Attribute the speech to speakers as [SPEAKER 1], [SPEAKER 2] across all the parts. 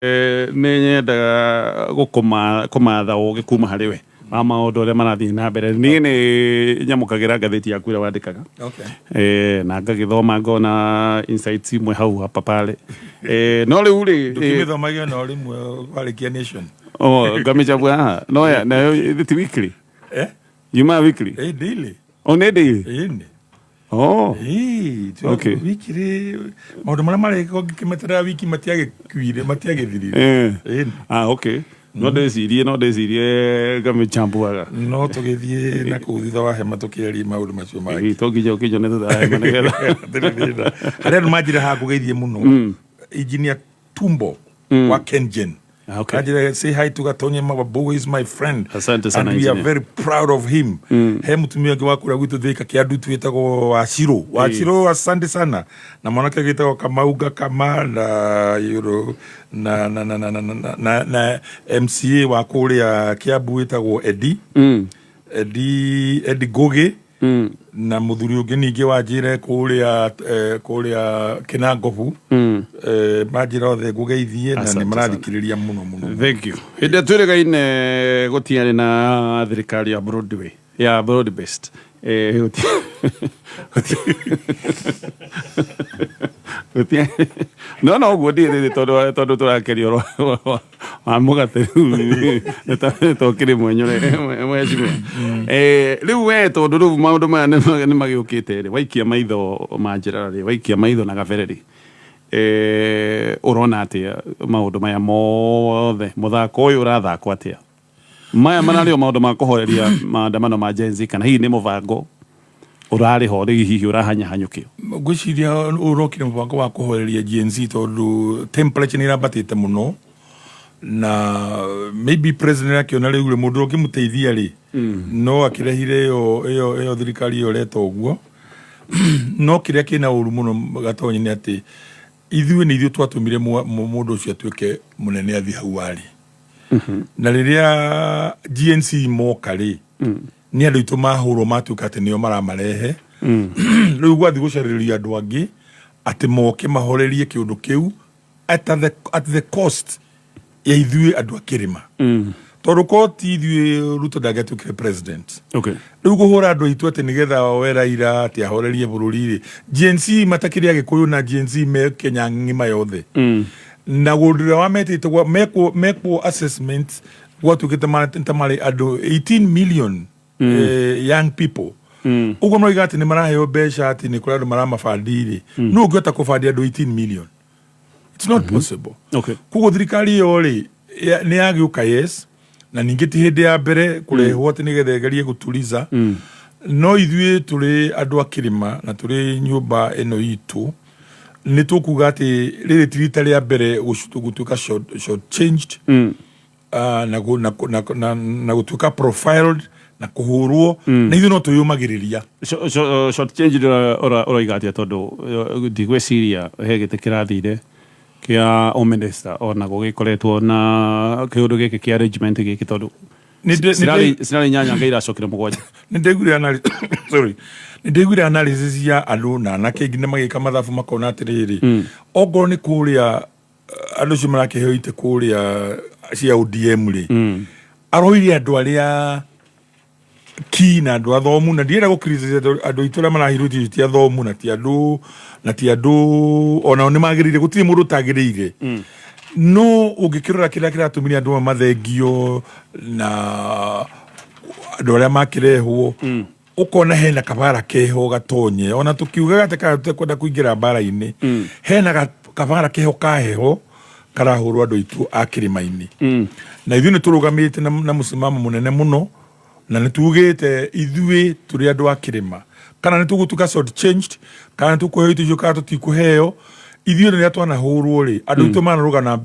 [SPEAKER 1] Nĩ nyendaga kũmatha ũgĩ kuma harĩ we wa maũndũ ũrĩa marathiĩ na mbere. Niĩ nĩ nyamũkagĩra ngathĩti yaku ĩrĩa wandĩkaga na ngagĩthoma ngona insights imwe hau hapa pale. No rĩu rĩ
[SPEAKER 2] Ndũkĩmĩthomagia no rĩmwe warĩkia Nation.
[SPEAKER 1] Oh, ngamĩcabua haha no ya nayo ti weekly?
[SPEAKER 2] Eh?
[SPEAKER 1] Yumaga weekly?
[SPEAKER 2] Eh, daily.
[SPEAKER 1] Oh, nĩ daily?
[SPEAKER 2] Ĩni.
[SPEAKER 1] Oh.
[SPEAKER 2] Ĩĩ, wiki rĩ maũndũ marĩa marĩkwo ngĩkĩmeterera wiki matiagĩkuire, matiagĩthirire. Ĩni.
[SPEAKER 1] Ah, okay. No ndĩcirie ngamĩchambuaga.
[SPEAKER 2] No tũgĩthiĩ na kũu thutha wa hema tũkĩarie maũndũ macio mangĩ.
[SPEAKER 1] Ĩĩ, to nginya ũkĩnyone thutha wa hema nĩgetha.
[SPEAKER 2] Hatirĩ thĩna. Harĩ andũ manjĩra haha ngũgeithie mũno. Engineer Tumbo wa KenGen.
[SPEAKER 1] Ah, okay.
[SPEAKER 2] Anjĩra, "Say hi to Gatonye Mababu, he is my friend."
[SPEAKER 1] Asante sana,
[SPEAKER 2] And we are
[SPEAKER 1] engineer.
[SPEAKER 2] very proud of him. He mutumia ũngĩ wa kũrĩa gwitũ Thika Kĩandutu wĩtagwo Wachirũ. Wachirũ, asante sana. Na mwanake wĩtagwo Kamau Gakama na you know, na na na na na na, na, na MCA wa kũrĩa Kiambu wĩtagwo Eddie. Eddie Ngugi na muthuri ũngĩ ningĩ wanjĩre kũrĩa kũrĩa Kĩnangobu manjĩra othe ngũgeithie na
[SPEAKER 1] Asante
[SPEAKER 2] nĩ marathikĩrĩria mũno mũno.
[SPEAKER 1] Thank you. Hĩndĩ ĩrĩa twĩrĩgaine gũtiarĩ na thirikari ya Broadway, ya broad based. No no ũguo ndiĩrĩrĩ tondũ tũrakeria ũhoro wa mũgate rĩu nĩtokĩrĩ mwenyũre mheshimiwa. Rĩu we tondũ rĩu maũndũ maya nĩ magĩũkĩte rĩ, waikia maitho ma njĩra rĩ, waikia maitho na gabere rĩ, ũrona atĩa maũndũ maya mothe, mũthako ũyũ ũrathakwo atĩa? Maya mararĩ o maũndũ ma kũhoreria maandamano ma Gen Z kana hihi nĩ mũbango ũrarĩ ho rĩu hihi ũrahanyahanyũkio?
[SPEAKER 2] Ngwĩciria ũrokire mũbango wa kũhoreria Gen Z tondũ temperature nĩ ĩrambatĩte mũno na maybe president akĩona rĩu rĩ mũndũ ũrĩa ũngĩmũteithia rĩ no akĩrehire ĩyo thirikari ĩyo ĩreta ũguo. No kĩrĩa kĩna ũru mũno, Gatonyi, nĩ atĩ ithuĩ nĩ ithuĩ twatũmire mũndũ ũcio atuĩke mũnene athiĩ hau arĩ. Na rĩrĩa GNC moka rĩ, nĩ andũ aitũ mahũrwo matuĩka atĩ nĩo maramarehe. Rĩu gwathiĩ gũcarĩria andũ angĩ atĩ moke mahorerie kĩũndũ kĩu at the cost ya ithuĩ andũ a kĩrĩma, tondũ ko ti ithuĩ Ruto ndangĩatuĩkire president. Rĩu kũhũra andũ aitũ atĩ nĩgetha oe Raila atĩ ahorerie bũrũri rĩ, Gen Z matakĩrĩ Agĩkũyũ na Gen Z me Kenya ng'ima yothe na gũndũ ũrĩa wametĩte mekwo assessment gwatuĩkĩte ta marĩ andũ 18 million young people. Ũguo maroiga atĩ nĩ maraheo mbeca atĩ nĩ kũrĩ andũ maramabandi rĩ, nũ ũngĩhota kũbandi andũ 18 million? It's not possible. Koguo thirikari ĩyo rĩ nĩ yagĩũka, yes, na ningĩ ti hĩndĩ ya mbere kũrehwo atĩ nĩgetha ĩgerie gũtuliza. No ithuĩ tũrĩ andũ a kĩrĩma na tũrĩ nyũmba ĩno itũ nĩ tũkuga atĩ rĩrĩ ti rita rĩa mbere gũtuĩka short changed na gũtuĩka profiled na kũhũrwo, na ithuĩ no twĩyũmagĩrĩria.
[SPEAKER 1] Short change ũroiga atĩa? Tondũ ndigwĩciria he gĩtĩ kĩrathire kĩa ũminista ona gũgĩkoretwo na kĩũndũ gĩkĩ kĩa arrangement gĩkĩ, tondũ cirarĩ inyanya nga iracokire mũgwanja.
[SPEAKER 2] Nĩ ndaiguire sorry, nĩ ndaiguire analysis ya andũ na anake nginya magĩka mathabu makona atĩrĩrĩ, ongorwo nĩ kũrĩa andũ acio marakĩheo itĩ kũrĩa cia ODM rĩ, aroire andũ arĩa ki na andũ athomu, na ndirenda gũ criticize andũ aitũ arĩa marahirwo itĩ ti athomu na ti andũ onao nĩ magĩrĩire, gũtirĩ mũndũ ũtagĩrĩire. No ũngĩkĩrora kĩrĩa kĩratũmire andũ aya mathengio na andũ arĩa makĩrehwo, ũkona hena kabara keho, Gatonye, ona tũkiugaga atĩ kana tũtekwenda kũingĩra mbara-inĩ, hena kabara keho ka heho karahũrwo andũ aitũ a kĩrĩma-inĩ. Na ithuĩ nĩ tũrũgamĩte na mũsimamo mũnene mũno na nĩ tugĩte ithuĩ tũrĩ andũ a kĩrĩma, kana nĩ tũgũtuĩka short changed, kana nĩ tũkũheo itĩ icio kana tũtikũheo, ithuĩ rĩrĩa twanahũrwo rĩ, andũ aitũ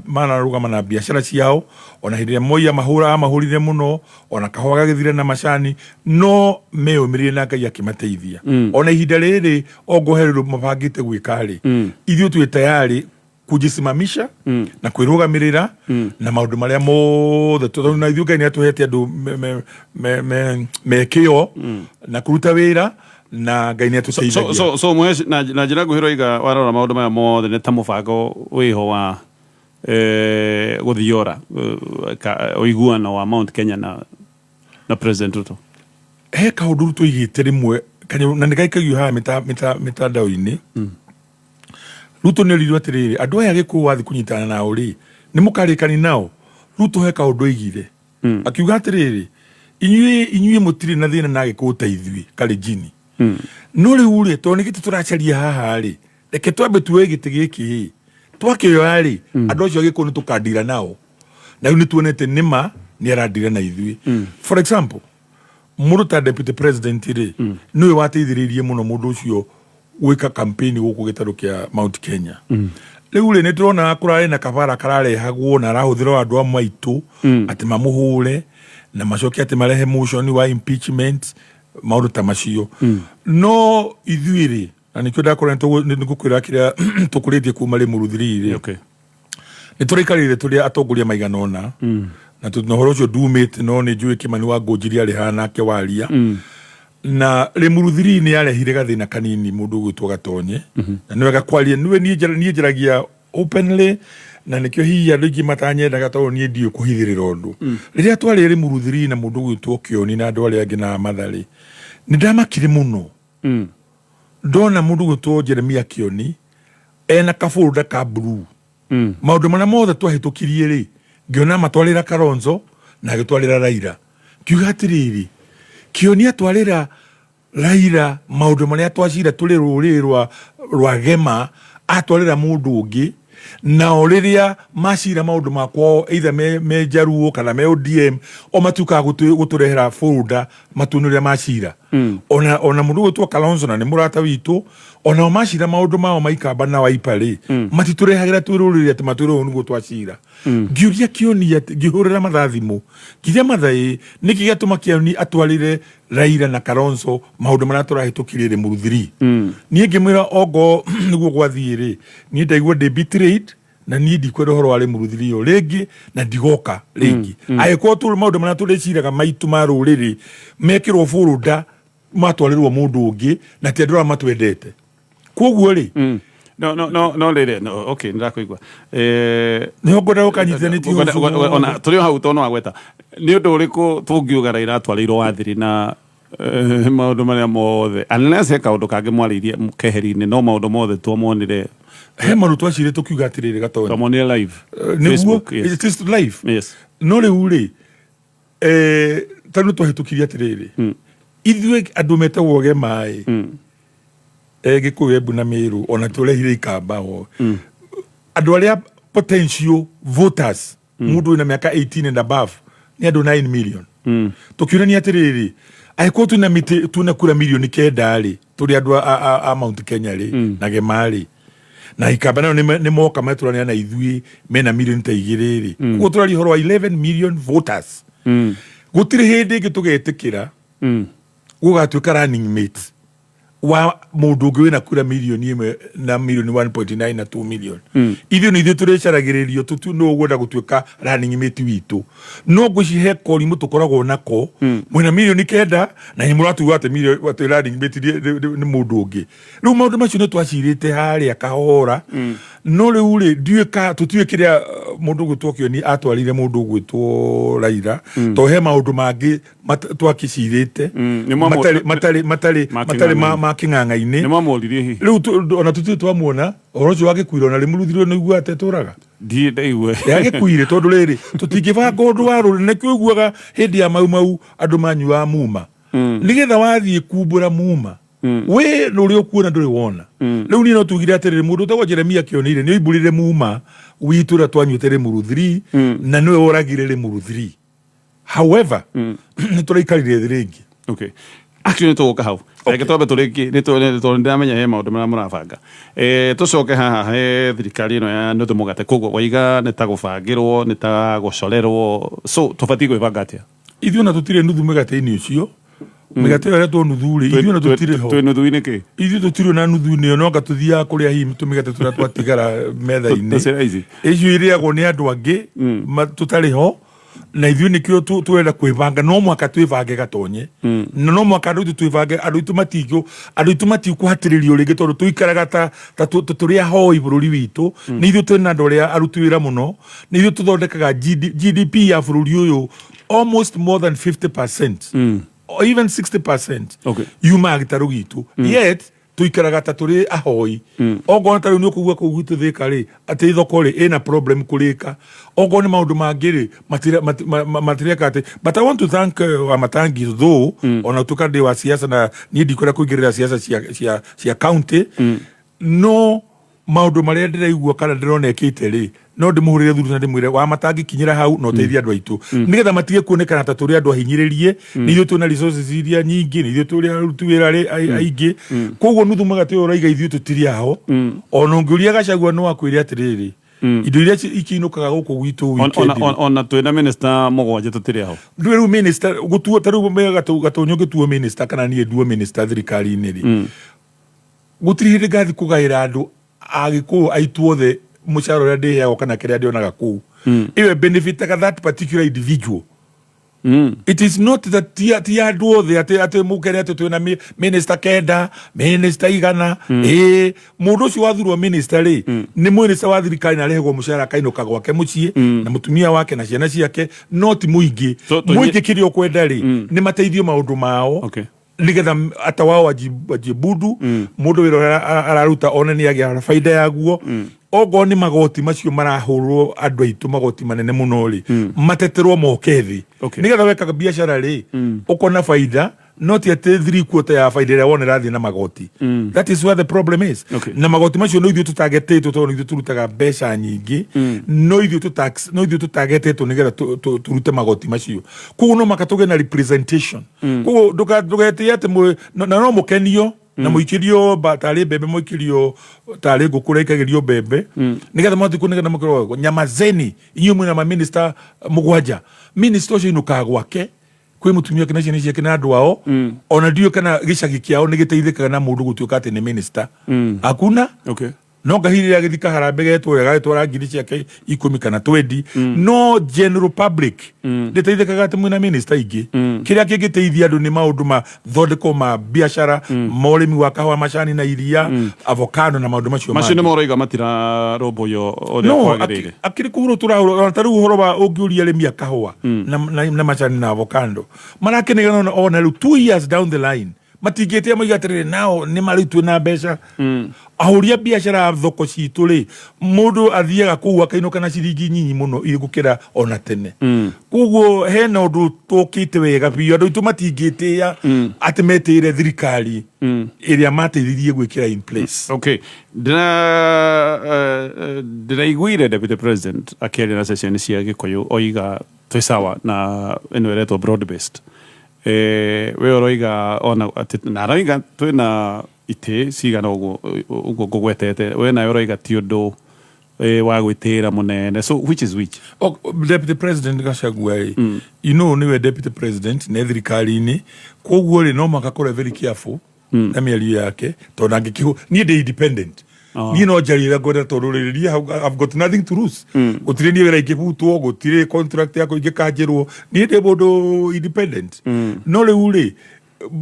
[SPEAKER 2] manarũgama na biacara ciao. Ona hĩndĩ ĩrĩa Moi amahũra, amahũrire mũno, ona kahũa gagĩthire na macani, no meyũmĩrĩrie na Ngai akĩmateithia. Ona ihinda rĩrĩ ongo he rũndũ mabangĩte gwĩka rĩ, ithuĩ twĩ tayari kujisimamisha na kwĩrũgamĩrĩra na maũndũ marĩa mothe, tondũ na ithuĩ Ngai nĩ atũhete andũ me kĩo na kũruta wĩra na Ngai nĩ atũteithagia.
[SPEAKER 1] So na njĩra nguhĩ roiga warora maũndũ maya mothe nĩ ta mũbango wĩho wa Gũthiora ũiguano wa Mount Kenya na President Ruto.
[SPEAKER 2] He kaũndũ rĩu tũigĩte rĩmwe na nĩ gaikagio haha mĩtandao-inĩ. Ruto nĩ orirwo atĩrĩrĩ, andũ aya Gĩkũyũ wathiĩ kũnyitana nao rĩ, nĩ mũkarĩkani nao? Ruto he kaũndũ oigire, akiuga atĩrĩrĩ, inyuĩ mũtirĩ na thĩna na Gĩkũyũ ta ithuĩ Kalenjini, no rĩu rĩ, tondũ nĩ gĩtĩ tũracaria haha rĩ, reke twambe tuoe gĩtĩ gĩkĩ ĩ, twakĩoya rĩ, andũ acio a Gĩkũyũ nĩ tũkandira nao. Na rĩu nĩ tuonete nĩma nĩ arandira na ithuĩ. For example, mũndũ ta deputy president rĩ, nĩwe wateithĩrĩirie mũno mũndũ ũcio gwĩka campaign gũkũ gĩtarũ kĩa Mount Kenya. Rĩu rĩ, nĩ tũrona kũrarĩ na kabara kararehagwo na arahũthĩrwo andũ amwe aitũ atĩ mamũhũre na macoke atĩ marehe motion wa impeachment, maũndũ ta macio. No ithuĩ rĩ, na nĩkĩo ndakora nĩ ngũkwĩra kĩrĩa tũkũrĩtie kuma rĩ mũruthiri rĩ, nĩ tũraikarĩire tũrĩ atongoria maigana ũna na na ũhoro ũcio ndumĩte, no nĩ njũĩ Kĩmani wa Ngũnjiri arĩ haha nake waria. Na Limuru 3 nĩ yarehire gathĩna kanini mũndũ ũgwĩtwo Gatonye, na nĩ wega kwaria nĩwe. Niĩ njaragia openly, na nĩkĩo hihi andũ aingĩ matanyendaga, tondũ niĩ ndiũĩ kũhithĩrĩra ũndũ. Rĩrĩa twarĩ Limuru 3 na mũndũ ũgwĩtwo Kĩoni na andũ arĩa angĩ na Matharĩ, nĩ ndamakire mũno ndona mũndũ ũgwĩtwo Jeremia Kĩoni ena kafolder ka blue. Maũndũ marĩa mothe twahĩtũkirie rĩ, ngĩona matwarĩra Kalonzo na agĩtwarĩra Raila. Ngiuga atĩrĩrĩ, Kĩoni atwarĩra Raila maũndũ marĩa twacira tũrĩ rũrĩrĩ rwa Gema, atwarĩra mũndũ ũngĩ. Nao rĩrĩa macira maũndũ makwao, either me Jaruo kana me ODM, o matuĩkaga gũtũrehera folder matuone ũrĩa macira. Ona mũndũ ũgwĩtwo Kalonzo, na nĩ mũrata witũ, onao macira maũndũ mao maikamba na Wiper rĩ, matitũrehagĩra twĩ rũrĩrĩ atĩ matwĩre ũũ nĩguo twacira. Ngĩũria Kĩoni atĩ, ngĩhũrĩra Mathaa thimũ, nginya Mathaa ĩ, nĩkĩ gĩatũma Kĩoni atwarĩre Raila na Kalonzo maũndũ marĩa tũrahĩtũkirie Limuru 3? Niĩ ngĩmwĩra ongo nĩguo gwathiĩ rĩ, niĩ ndaigua ndĩ betrayed, na niĩ ndikwenda ũhoro wa Limuru 3 ĩyo rĩngĩ na ndigoka rĩngĩ angĩkorwo tũ maũndũ marĩa tũrĩciraga maitũ ma rũrĩrĩ mekĩrwo folder matwarĩrwo mũndũ ũngĩ na ti andũ arĩa matwendete. Koguo rĩ,
[SPEAKER 1] No rĩrĩ, no, okay, nĩndakũigua.
[SPEAKER 2] Nĩho ngwenda gũkanyitithanĩtie.
[SPEAKER 1] Ona tũrĩ o hau, tondũ no wagweta, nĩ ũndũ ũrĩkũ tũngiuga Raila atwarĩirwo wathiri na maũndũ marĩa mothe, unless he kaũndũ kangĩ mwarĩirie keheri-inĩ, no maũndũ mothe twamonire?
[SPEAKER 2] He maũndũ twacire tũkiuga atĩrĩrĩ, Gatonya,
[SPEAKER 1] twamonire live.
[SPEAKER 2] Nĩguo.
[SPEAKER 1] Facebook, yes.
[SPEAKER 2] It is live. No rĩu rĩ, tarĩu twahĩtũkirie atĩrĩrĩ, ithuĩ andũ metagwo Gema-ĩ, Gĩkũyũ, Embu na Mĩrũ, ona tũrehire ikamba o andũ arĩa potential voters, mũndũ wĩna mĩaka 18 and above, nĩ andũ 9 million. Tũkiũrania atĩrĩrĩ, angĩkorwo twĩna mĩtĩ, twĩna kura 9 mirioni rĩ, tũrĩ andũ a Mount Kenya rĩ na Gema rĩ na ikamba, nayo nĩ moka metũranĩra na ithuĩ mena 2 mirioni rĩ, koguo tũraria ũhoro wa 11 million voters. Gũtirĩ hĩndĩ ĩngĩ tũgetĩkĩra gũgatuĩka running mate wa mũndũ ũngĩ wĩna kura 1 mirioni na milioni 1.9 na 2 million. Ithuĩ nĩ ithuĩ tũrĩcaragĩrĩrio tũtu nũ ũgwenda gũtuĩka running mate witũ. No ngwĩci he korimũ tũkoragwo nako, mwĩna 9 mirioni na nĩ mũratuga atĩ atĩ running mate nĩ mũndũ ũngĩ. Rĩu maũndũ macio nĩ twacirĩte harĩa kahora. No rĩu rĩ, ndiũĩ ka tũtiũĩ kĩrĩa mũndũ ũgwĩtwo Kĩoni atwarire mũndũ ũgwĩtwo Raila, tondũ he maũndũ mangĩ twakĩcirĩte matarĩ matarĩ matarĩ ma kĩng'ang'a-inĩ.
[SPEAKER 1] Nĩ mwamũririe hihi?
[SPEAKER 2] Rĩu ona tũtirĩ twamuona ũhoro ũcio wagĩkuire. Ona rĩmũruthirwo nĩ igua atetũraga.
[SPEAKER 1] Ndiĩ ndaigue.
[SPEAKER 2] Yagĩkuire tondũ rĩrĩ, tũtingĩbanga ũndũ wa rũrĩrĩ. Nĩkĩo ũiguaga hĩndĩ ya Mau Mau andũ manyuaga muma, nĩgetha wathiĩ kumbũra muma wĩ ũrĩa ũkuona ndũrĩ wona. Rĩu niĩ no tugire atĩrĩrĩ, mũndũ ũtagwo Jeremia Kĩonire nĩ oimbũrire muma witũ ũrĩa twanyuĩte Limuru 3, na nĩwe woragire Limuru 3. However, nĩ tũraikarire thĩ rĩngĩ.
[SPEAKER 1] Okay, actually nĩ tũgũka hau. Reke twambe tũrĩkie, nĩ tondũ nĩndĩramenya he maũndũ marĩa mũrabanga. Tũcoke haha he thirikari ĩno ya nuthu mũgate. Koguo waiga nĩ ta gũbangĩrwo, nĩ ta gũcorerwo, so tũbatiĩ gwĩbanga atĩa?
[SPEAKER 2] Ithuĩ ona tũtirĩ nuthu mĩgate-inĩ ũcio, mĩgate ĩyo ĩretwo nuthu rĩ, ithuĩ ona tũtirĩ ho.
[SPEAKER 1] Twĩ nuthu-inĩ kĩ?
[SPEAKER 2] Ithuĩ tũtirĩ na nuthu-inĩ ĩyo, no anga tũthiaga kũrĩa hihi tũmĩgate tũrĩa twatigara metha-inĩ.
[SPEAKER 1] Tũcĩra ici.
[SPEAKER 2] Icio irĩagwo nĩ andũ angĩ tũtarĩ ho. Na ithuĩ nĩkĩo tũrenda kwĩbanga. No mũhaka twĩbange, Gatonye, na no mũhaka andũ aitũ twĩbange. Andũ aitũ matikũhatĩrĩrio rĩngĩ, tondũ tũikaraga ta tũrĩ ahoi bũrũri witũ. Nĩ ithuĩ twĩna andũ arĩa aruti wĩra mũno, nĩ ithuĩ tũthondekaga GDP ya bũrũri ũyũ, almost more than 50% or even 60% yumaga gĩtarũ gitũ, yet tuikaraga ta tũrĩ ahoi. Ongorwo ta rĩu nĩ ũkũigua kũu gwitũ Thĩka rĩ, atĩ thoko rĩ ĩna problem kũrĩka, ongorwo nĩ maũndũ mangĩ rĩ, matireka atĩ. But I want to thank Wamatangi though, ona tuka ndĩ wa siasa na niĩ ndikwenda kũingĩrĩra siasa cia county, no maũndũ marĩa ndĩraigua kana ndĩrona ĩkĩte rĩ, no ndĩmũhũrĩre thuru na ndĩmwĩre, Wamatangi, kinyĩra hau na ũteithie andũ aitũ, nĩgetha matige kuonekana ta tũrĩ andũ ahinyĩrĩrie. Nĩ ithuĩ twĩna resources iria nyingĩ, nĩ ithuĩ tũrĩ aruti wĩra aingĩ. Koguo nuthu mũgate ũyũ ũraiga ithuĩ tũtirĩ aho. Ona ũngĩũria Gachagua, no akwĩre atĩrĩrĩ, indo iria ikĩinũkaga gũkũ gwitũ weekend rĩ,
[SPEAKER 1] Ona twĩna minister mũgwanja, tũtirĩ aho.
[SPEAKER 2] Ndũĩ rĩu minister gũtuo ta rĩu me Gatonyo ngĩtuo minister kana niĩ nduo minister thirikari-inĩ rĩ, gũtirĩ hĩndĩ ngathi kũgaĩra andũ a Gĩkũyũ aitũ othe mũcara ũrĩa ndĩheagwo kana kĩrĩa ndĩonaga kũu. Ĩyo benefitaga that particular individual. It is not that ti andũ othe atĩ mũkere atĩ twĩna minister kenda, minister 100. Ĩĩ, mũndũ ũcio wathurwo minister rĩ, nĩ minister wa thirikari na arehagwo mũcara, akainũka gwake mũciĩ na mũtumia wake na ciana ciake, no ti mũingĩ. Mũingĩ kĩrĩa ũkwenda rĩ, nĩ mateithio maũndũ mao, nigetha ata wao wajibudu mũndũ wĩra ũrĩa araruta one nĩ agĩa na baida yaguo. Ongorwo nĩ magoti macio marahũrwo andũ aitũ, magoti manene mũno rĩ, mateterwo moke thĩ, nigetha wekaga biacara rĩ, ũkona baida, no ti atĩ 3/4 ya baida ĩrĩa wona ĩrathiĩ na magoti. That is where the problem is. Na magoti macio no ithuĩ tũtagetĩtwo, tondũ nĩ ithuĩ tũrutaga mbeca nyingĩ, no ithuĩ tũ no ithuĩ tũtagetĩtwo nĩgetha tũrute magoti macio. Koguo no maka tũgĩe na representation. Koguo ndũgetĩe atĩ na no mũkenio na mũikĩrio tarĩ mbembe, mũikĩrio tarĩ ngũkũ ĩraikagĩrio mbembe, nĩgetha mwathiĩ kũ nĩgetha mũkĩrwo nyamazeni inyuĩ mwĩna maminista mũgwanja. Minista ũcio inũkaga gwake kwĩ mũtumia wake na ciana ciake na andũ ao. Ona ndiũĩ kana gĩcagi kĩao nĩ gĩteithĩkaga na mũndũ gũtuĩka atĩ nĩ minista hakuna. No ngahirĩra agĩthi kaharambe getwo agagĩtwara ngiri ciake 10 kana 20, no general public ndĩteithĩkaga atĩ mwĩna minista ingĩ. Kĩrĩa kĩngĩteithia andũ nĩ maũndũ ma thondeko ma biacara, ma ũrĩmi wa kahũa, macani na iria, avocado na maũndũ macio
[SPEAKER 1] macio nĩ mangĩ. Moroiga matirarũmbũywo ũrĩa
[SPEAKER 2] No
[SPEAKER 1] kwagĩrĩire.
[SPEAKER 2] Akĩrĩ kũhũrwo tũrahũrwo ona ta rĩu ũhoro wa ũngĩũria arĩmi a kahũa na macani na avocado, marakenegana ona rĩu 2 years down the line matingĩtia moiga atĩrĩrĩ, nao nĩ marĩu twĩna mbeca. Ahũri a biacara a thoko citũ rĩ, mũndũ athiaga kũu akainũka na ciringi nyinyi mũno ĩ gũkĩra ona tene. Koguo hena ũndũ tũkĩte wega biũ, andũ aitũ matingĩtĩa atĩ metĩire thirikari ĩrĩa mateithirie gwĩkĩra in place.
[SPEAKER 1] Okay, ndĩraiguire deputy president akĩaria na session cia Gĩkũyũ, oiga twĩ sawa na ĩno ĩretwo broad based. We ũroiga ona atĩ na aroiga twĩna itĩ cigana ũguo ũguo ngũgwetete, we nawe ũroiga ti ũndũ wa gwĩtĩĩra mũnene. So which is which?
[SPEAKER 2] Oh, deputy president Gachagua ĩ, niwe deputy president ne thirikari-inĩ, koguo rĩ, no mũhaka korwo very careful na mĩario yake, tondũ angĩkĩhũ niĩ ndĩ independent. Niĩ no njarie ũrĩa ngwenda, tondũ rĩrĩ niĩ I've got nothing to lose. Gũtirĩ niĩ wĩra ingĩbutwo, gũtirĩ contract yakwa ingĩkanjĩrwo, niĩ ndĩ mũndũ independent. No rĩu rĩ,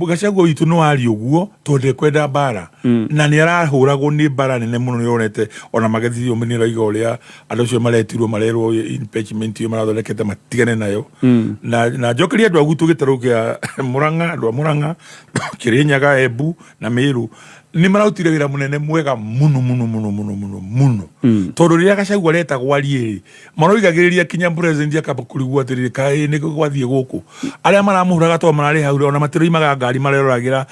[SPEAKER 2] Gachagua witũ no aria ũguo tondũ ndekwenda mbara, na nĩ arahũragwo nĩ mbara nene mũno. Nĩ onete ona magethio nĩ raiga ũrĩa andũ acio maretirwo, marerwo impeachment ĩyo marathondekete matigane nayo. Na njokerie andũ a gwitũ gĩtarũ kĩa Mũrang'a, andũ a Mũrang'a, Kĩrĩnyaga, Embu na Mĩrũ nĩ mararutire wĩra mũnene mwega mũno mũno mũno mũno mũno mũno, tondũ rĩrĩa Gachagua aretagwo arie rĩ, maroigagĩrĩria kinya president akamba kũrigwo atĩrĩrĩ, kaĩ nĩ gwathiĩ gũkũ? Arĩa maramũhũraga to mararĩ hau, ona matiroimaga ngari, mareroragĩra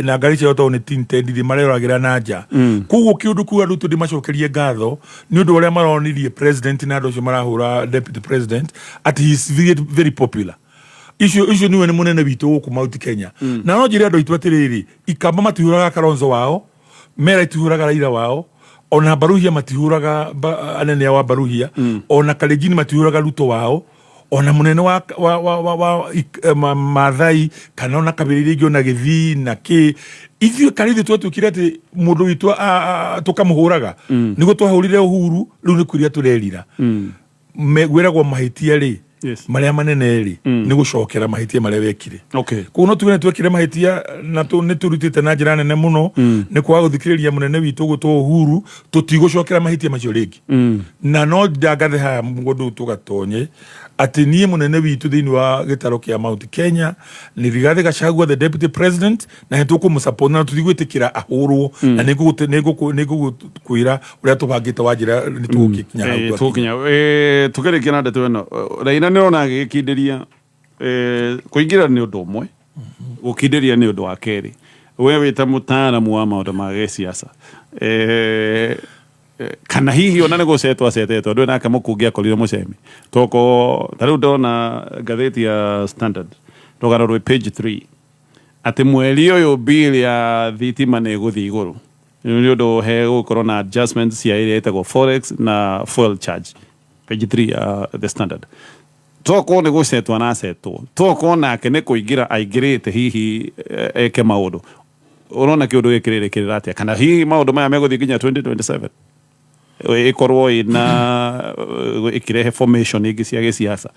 [SPEAKER 2] na ngari ciao tondũ nĩ tinted rĩ, mareroragĩra na nja. Koguo kĩũndũ kĩu andũ tũndĩmacokerie ngatho nĩ ũndũ ũrĩa maronirie president na andũ acio marahũra deputy president atĩ he is very, very popular. Icio niwe nĩ mũnene witũ gũkũ Mount Kenya. Na no njĩre andũ aitũ atĩrĩrĩ, Ikamba matihũraga Kalonzo wao, Mera itihũraga Raila wao, ona Baruhia matihũraga anene ao a Baruhia, ona Kalenjin matihũraga Ruto wao, ona mũnene wa Maathai kana ona kabira iria ingĩ, ona Gĩthii na kĩ. Ithuĩ karĩ ithuĩ twatuĩkire atĩ mũndũ witũ tũkamũhũraga nĩguo twahũrire Uhuru, rĩu nĩ kwĩrira tũrerira. Gwĩragwo mahĩtia rĩ. Marĩa manene rĩ, nĩ gũcokera mahĩtia marĩa wekire. Koguo no tuge nĩ twekire mahĩtia na nĩ tũrutĩte na njĩra nene mũno nĩ kwaga gũthikĩrĩria mũnene witũ gwĩtwo Uhuru. Tũtigũcokera mahĩtia macio rĩngĩ, na no ndangathe haha mũndũ tũgatonye atĩ niĩ mũnene witũ thĩinĩ wa gĩtaro kĩa Mount Kenya nĩ Rigathĩ Gachagua, the deputy president, na nĩ tũkũmũsupport na tũtigwĩtĩkĩra ahũrwo, na nĩ ngũkwĩra ũrĩa tũbangĩte wa njĩra nĩ tũgũkinya hau twakinya.
[SPEAKER 1] Tũkinya tũkĩrĩkia na ndeto ĩno, Raila nĩ ũrona agĩkindĩria. Kũingĩra nĩ ũndũ ũmwe, gũkindĩria nĩ ũndũ wa kerĩ. We wĩ ta mũtaaramu wa maũndũ ma gĩciaca, kana hihi ona nĩ gũcetwo acetetwo ndũĩ nake mũkungi akorire mũcemi toko. Ta rĩu ndona ngathĩti ya Standard, rũgano rwĩ page 3, atĩ mweri ũyũ bill ya thitima nĩ ĩgũthiĩ igũrũ nĩ ũndũ he gũkorwo na adjustments cia ĩrĩa ĩtagwo forex na fuel charge, page 3 ya The Standard. Tokorwo nĩ gũcetwo aracetwo, tokorwo nake nĩ kũingĩra aingĩrĩte hihi eke maũndũ. Ũrona kĩũndũ gĩkĩ rĩrĩkĩrĩra atĩa, kana hihi maũndũ maya megũthiĩ nginya 2027, ĩkorwo ĩna ĩkĩrehe formation ingĩ cia gĩsiasa?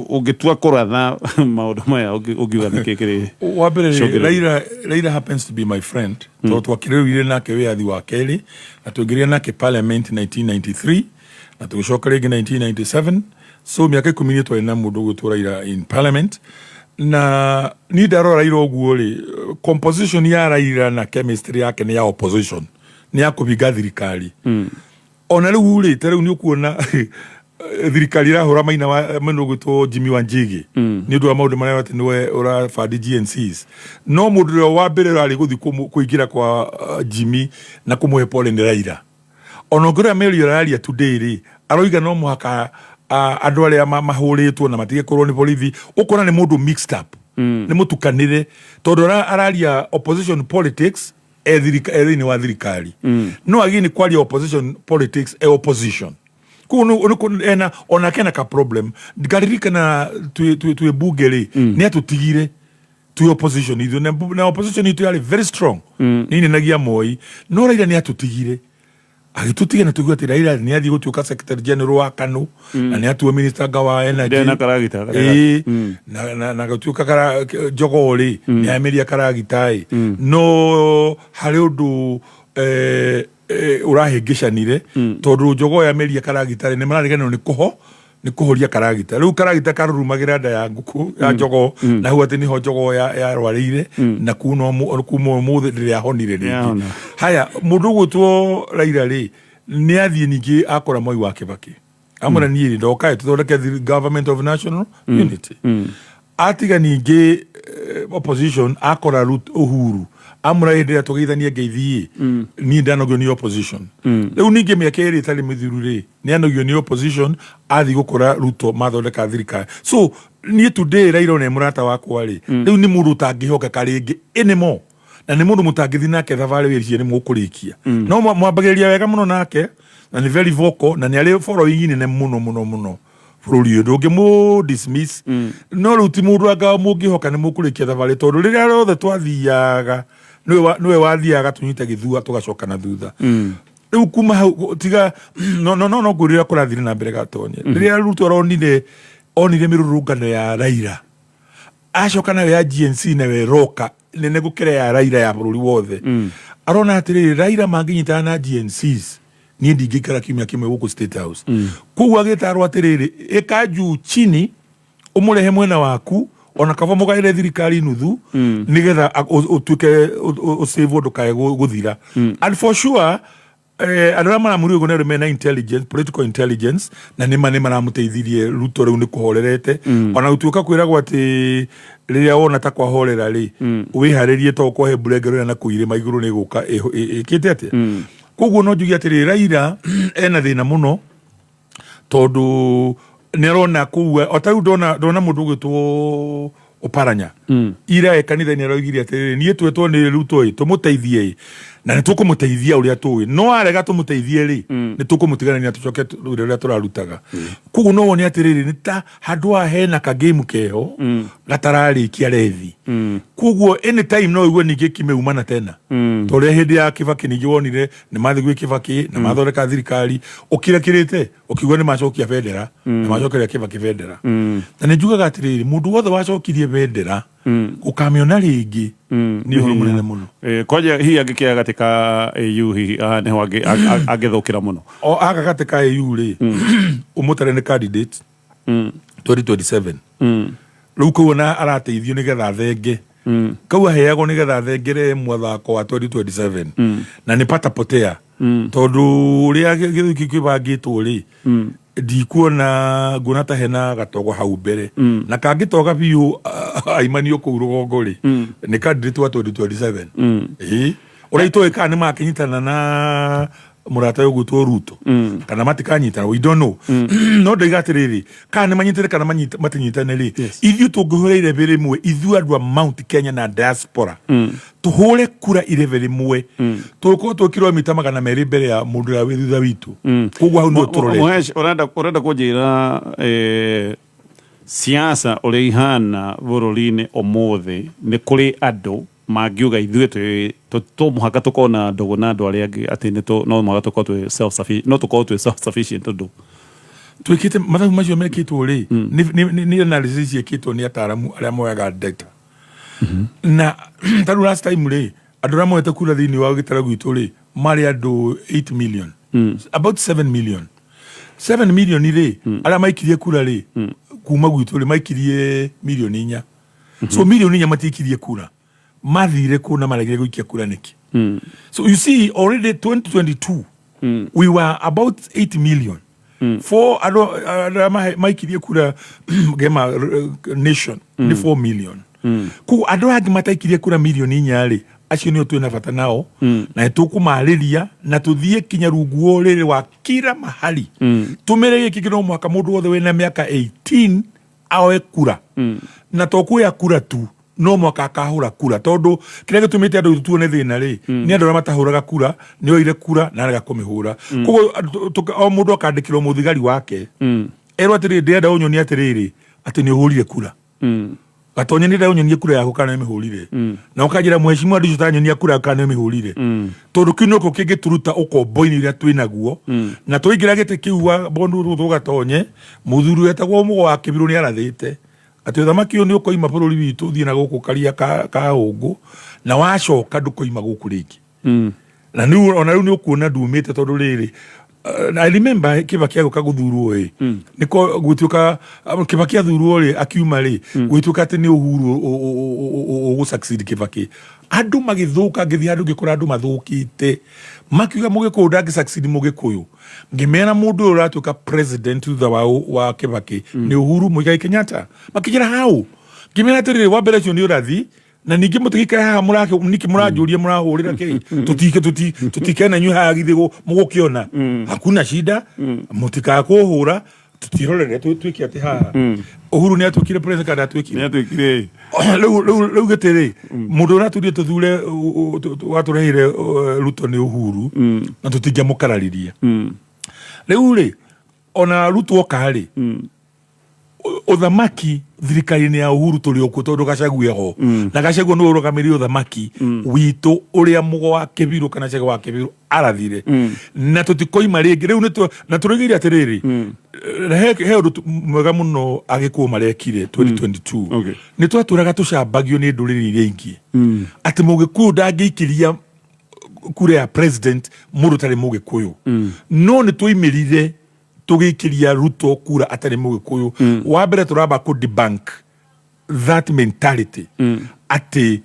[SPEAKER 1] Ũngĩtua kũratha maũndũ maya, ũngiuga nĩkĩ kĩrĩ
[SPEAKER 2] Wa mbere rĩ,
[SPEAKER 1] cũngĩrĩria?
[SPEAKER 2] Raila happens to be my friend, tondũ twakĩrĩrũire nake wĩyathi wa kerĩ na tũingĩrire nake parliament 1993 na tũgĩcoka rĩngĩ 1997, so mĩaka 10 nĩ twarĩ na mũndũ ũgwĩtwo Raila in parliament. Na niĩ ndarora Raila ũguo rĩ, composition ya Raila na chemistry yake nĩ ya opposition, nĩ ya kũbinga thirikari. Ona rĩu rĩ, ta rĩu nĩ ũkuona thirikari ĩrahũra maina wa mũndũ ũgwĩtwo Jimmy Wanjigi nĩ ũndũ wa maũndũ marĩa atĩ nĩwe ũrabandi GNCs, no mũndũ ũrĩa wa mbere ũrarĩ gũthiĩ kũingĩra kwa Jimmy na kũmũhe pole nĩ Raila. Ona ũngĩrora mĩario ũraria today rĩ, aroiga no mũhaka andũ arĩa mahũrĩtwo na matige kũrwo nĩ borithi. Ũkona nĩ mũndũ mixed up, nĩ mũtukanĩre, tondũ araria opposition politics e thĩinĩ wa thirikari, no agĩ nĩ kwaria opposition politics e opposition. Koguo ena onake ena ka problem. Ngaririkana twĩ bunge rĩ, nĩ atũtigire twĩ opposition ithuĩ, na opposition itũ yarĩ very strong, nĩ inenagia Moi, no Raila nĩ atũtigire, agĩtũtiga na tũigua atĩ Raila nĩ athiĩ gũtuĩka secretary general wa KANU na nĩ atuo minister nga wa energy.
[SPEAKER 1] Ndena karagita.
[SPEAKER 2] Ĩĩ, na gũtuĩka jogoo rĩ, nĩ ameria karagita ĩ, no harĩ ũndũ ũrahĩngĩcanire, tondũ jogoo yameria karagita rĩ, nĩ marariganĩrwo nĩ kũhoria karagita. Rĩu karagita karurumagĩra nda ya ngũkũ ya jogoo, na hau atĩ nĩho jogoo yarwarĩire, na kuma ũmũthĩ ndĩrĩ yahonire rĩngĩ.
[SPEAKER 1] Yahona.
[SPEAKER 2] Haya, mũndũ ũgwĩtwo Raila rĩ, nĩ athiĩ ningĩ akora Mwai wa Kĩbakĩ, amwĩra, niĩ rĩ, ndoka tũthondeke the government of national unity. Atiga ningĩ opposition, akora Uhuru, amwĩra, hĩndĩ ĩrĩa tũgeithanie ngeithi ĩ, niĩ ndanogio nĩ opposition. Rĩu ningĩ mĩaka 2 ĩtarĩ mĩthiru rĩ, nĩ anogio nĩ opposition, athiĩ gũkora Ruto, mathondeka thirikari. So niĩ today Raila nĩ mũrata wakwa rĩ, rĩu nĩ mũndũ ũtangĩhokeka rĩngĩ anymore, na nĩ mũndũ mũtangĩthiĩ nake thabarĩ wĩricie nĩ mũkũrĩkia. No mwambagĩrĩria wega mũno nake, na nĩ very vocal na nĩ arĩ following nene mũno mũno mũno bũrũri ũyũ, ndũngĩmũ dismiss. No rĩu ti mũndũ anga mũngĩhoka nĩ mũkũrĩkia thabarĩ, tondũ rĩrĩa rĩothe twathiaga nĩwe wathiaga tũnyite gĩthua tũgacoka na thutha. Rĩu kuma hau tiga no ngwĩrĩra kũrathire na mbere gatonye rĩrĩa Ruto aronire onire mĩrũrũngano ya Raila, acoka nayo ya GNC nayo ĩroka nene gũkĩra ya Raila ya bũrũri wothe. Arona atĩrĩrĩ, Raila mangĩnyitana na GNCs, niĩ ndingĩikara kiumia kĩmwe gũkũ State House. Koguo agĩtarwo atĩrĩrĩ, ĩka juu chini ũmũrehe mwena waku, ona kaba mũgaĩre thirikari nuthu, nĩgetha ũtuĩke ũsave ndũkae gũthira. And for sure andũ arĩa maramũria ũguo nĩ andũ mena intelligence, political intelligence, na nĩma nĩ maramũteithirie. Ruto rĩu nĩ kũhorerete, ona gũtuĩka kwĩragwo atĩ rĩrĩa wona ta kwahorera rĩ, wĩharĩrie to kwahe mbura ĩngĩ na kũu irĩma igũrũ nĩ ĩgũka ĩkĩte atĩa. Koguo no njuge atĩrĩ, Raila ena thĩna mũno, tondũ nĩ arona kũu o ta rĩu ndona mũndũ ũgwĩtwo Oparanya. Ira e kanitha-inĩ aroigire atĩrĩrĩ, niĩ twetwo nĩ Ruto ĩ tũmũteithie ĩ, na nĩ tũkũmũteithia ũrĩa tũĩ, no arega tũmũteithie rĩ, nĩ tũkũmũtiganania tũcoke wĩra ũrĩa tũrarutaga. Koguo no wone atĩrĩrĩ, nĩ ta handũ haha hena kagame keho gatararĩkia rethi. Koguo anytime no ũigue ningĩ kimeumana tena, ta ũrĩa hĩndĩ ya Kibaki ningĩ wonire nĩ mathiĩ gwĩ Kibaki na mathondeka thirikari, ũkirakĩrĩte ũkiuga nĩ macokia bendera na macokeria Kibaki bendera. Na nĩ njugaga atĩrĩrĩ, mũndũ wothe wacokirie bendera gũkamĩona rĩngĩ nĩ ũhoro mũnene mũno.
[SPEAKER 1] Kwanja hihi angĩkĩa gatĩ ka AU, hihi haha nĩho angĩthũkĩra mũno.
[SPEAKER 2] O aka gatĩ ka AU rĩ, ũmũtare nĩ candidate 2027. Rĩu kau ona arateithio nĩgetha athenge, kau aheagwo nĩgetha athengere mwathako wa 2027, na nĩ pata potea, tondũ ũrĩa gĩthũki kĩu kĩbangĩtwo rĩ, ndikuona, nguona ta hena gatogo hau mbere, na kangĩtoga biũ aimanio kũu rũgongo rĩ, nĩ candidate wa 2027. Ĩĩ, ũrĩa itũĩ kana nĩ makĩnyitana na mũrata ũyũ ũgwĩtwo Ruto kana matikanyitana, we don't know. No ndoiga atĩrĩrĩ, kana nĩ manyitane kana matinyitane rĩ, ithuĩ tũngĩhũra irebe rĩmwe, ithuĩ andũ a Mount Kenya na diaspora, tũhũre kura irebe rĩmwe, tũgũkorwo twĩ kilomita 200 mbere ya mũndũ ũrĩa wĩ thutha witũ. Koguo hau nĩho tũrorete.
[SPEAKER 1] Mũhesh, ũrenda kũnjĩra siasa ũrĩa ihana bũrũri-inĩ ũmũthĩ, nĩ kũrĩ andũ mangiuga ithuĩ to mũhaka tũkorwo na ndũgũ na andũ arĩa angĩ, atĩ no mũhaka tũkorwo twĩ self sufficient, no tũkorwo twĩ self sufficient tondũ
[SPEAKER 2] Twĩkĩte mathabu macio mekĩtwo rĩ, nĩ analysis ciĩkĩtwo nĩ ataramu arĩa moyaga data, na ta rĩu last time rĩ, andũ arĩa moete kura thĩinĩ wa gĩtara gwitũ rĩ, marĩ andũ 8 million, about 7 million. 7 million rĩ, arĩa maikirie kura rĩ, kuma gwitũ rĩ, maikirie 4 million. So 4 million matiikirie kura, mathire kũ na maregire gũikia kura nĩkĩ? So you see, already 2022 we were about 8 million for andũ arĩa maikirie kura gema nation nĩ 4 million. Koguo andũ aya angĩ mataikirie kura 4 million rĩ, acio nĩo twĩna bata nao, na nĩ tũkũmarĩria na tũthiĩ kinya rungu rĩrĩ wa kila mahali, tũmĩre gĩkĩ no mũhaka mũndũ wothe wĩna mĩaka 18 aoe kura, na to kuoya kura tu, no mwaka akahũra kura, tondũ kĩrĩa gĩtũmĩte andũ aitũ tuone thĩna rĩ, nĩ andũ arĩa matahũraga kura. Nĩ oire kura na arega kũmĩhũra. Koguo o mũndũ akandĩkĩrwo mũthigari wake, erwo atĩrĩrĩ, ndĩrenda ũnyonie atĩrĩrĩ atĩ nĩ ũhũrire kura. Gatonye, nĩ ũnyonie kura yaku kana nĩ ũmĩhũrire, na ũkanjĩra, mheshimiwa, andũ ũtanyonia kura yaku kana nĩ ũmĩhũrire, tondũ kĩu nĩkĩo kĩngĩtũruta ũkombo-inĩ ũrĩa twĩ naguo. Na twaingĩra gĩtĩ kĩu wa bondu tũgatonye, mũthuri wetagwo Mũgo wa Kĩbirũ nĩ arathĩte atĩ ũthamaki ũyũ nĩ ũkoima bũrũri witũ ũthiĩ na gũkũ karia ka hũngũ, na wacoka ndũkoima gũkũ rĩngĩ. Na rĩu ona rĩu nĩ ũkuona ndumĩte, tondũ rĩrĩ, I remember Kibaki agũka gũthurwo ĩ, nĩko gwĩtuĩka Kibaki athurwo rĩ, akiuma rĩ, gwĩtuĩka atĩ nĩ Uhuru ũgũ succeed Kibaki. Andũ magĩthũka, ngĩthiĩ handũ ngĩkora andũ mathũkĩte, makiuga Mũgĩkũyũ ndangĩ succeed Mũgĩkũyũ. Ngĩmera mũndũ ũyũ ũratuĩka president thutha wa Kibaki nĩ Uhuru Muigai Kenyatta. Makĩnjĩra hau, ngĩmera atĩrĩrĩ, wa mbere ũcio nĩ ũrathi, na ningĩ mũtigĩikare haha mũrake nĩkĩ mũranjũria mũrahũrĩra kĩ, tutike tutikane na inyuĩ haha githĩ mũgũkĩona hakuna shida, mũtikakũhũra, tutirorere twĩke atĩ haha Uhuru nĩ atuĩkire president kana atuĩkire?
[SPEAKER 1] Nĩ atuĩkire.
[SPEAKER 2] Rĩu gĩtĩ rĩ, mũndũ ũrĩa atũrie tũthure watũreheire Ruto nĩ Uhuru, na tũtingĩamũkararirie. Rĩu rĩ, ona Ruto oka rĩ, ũthamaki thirikari-inĩ ya Uhuru tũrĩ okuo, tondũ Gachagua ho, na Gachagua nĩwe ũrũgamĩrĩire ũthamaki witũ ũrĩa Mũgo wa Kĩbirũ kana Chege wa Kĩbirũ arathire, na tũtikoima rĩngĩ rĩu na tũrĩgĩire atĩrĩrĩ, he ũndũ mwega mũno Agĩkũyũ marekire 2022. Nĩ twatũraga tũcambagio nĩ ndũrĩrĩ iria ingĩ atĩ Mũgĩkũyũ ndangĩikĩria kura ya president mũndũ ũtarĩ Mũgĩkũyũ, no nĩ twaimĩrire tũgĩikĩria Ruto kura atarĩ Mũgĩkũyũ. Wa mbere tũramba kũ debunk that mentality atĩ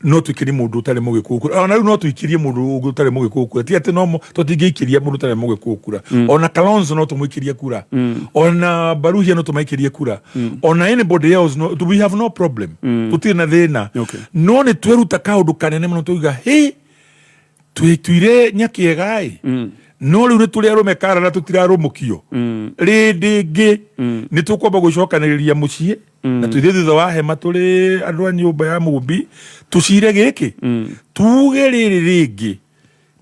[SPEAKER 2] no tuikirie mũndũ ũtarĩ Mũgĩkũyũ kura. Ona rĩu no tuikirie mũndũ ũngĩ ũtarĩ Mũgĩkũyũ kura, ti atĩ no tũtingĩikĩria mũndũ ũtarĩ Mũgĩkũyũ kura. Ona Kalonzo no tũmũikĩrie kura, ona Baruhia no tũmaikĩrie kura, ona anybody else, no, we have no problem, tũtirĩ na thĩna. No nĩ tweruta kaũndũ kanene mũno, tuiga hĩ twĩtuire nyakĩega ĩ, no rĩu nĩ tũrĩ arũme kara na tũtirarũmũkio rĩndĩ ĩngĩ, nĩ tũkwamba gwĩcokanĩrĩria mũciĩ. Na twithie thutha wa hema tũrĩ andũ a nyũmba ya mũmbi, tũcire gĩkĩ, tuge rĩrĩ rĩngĩ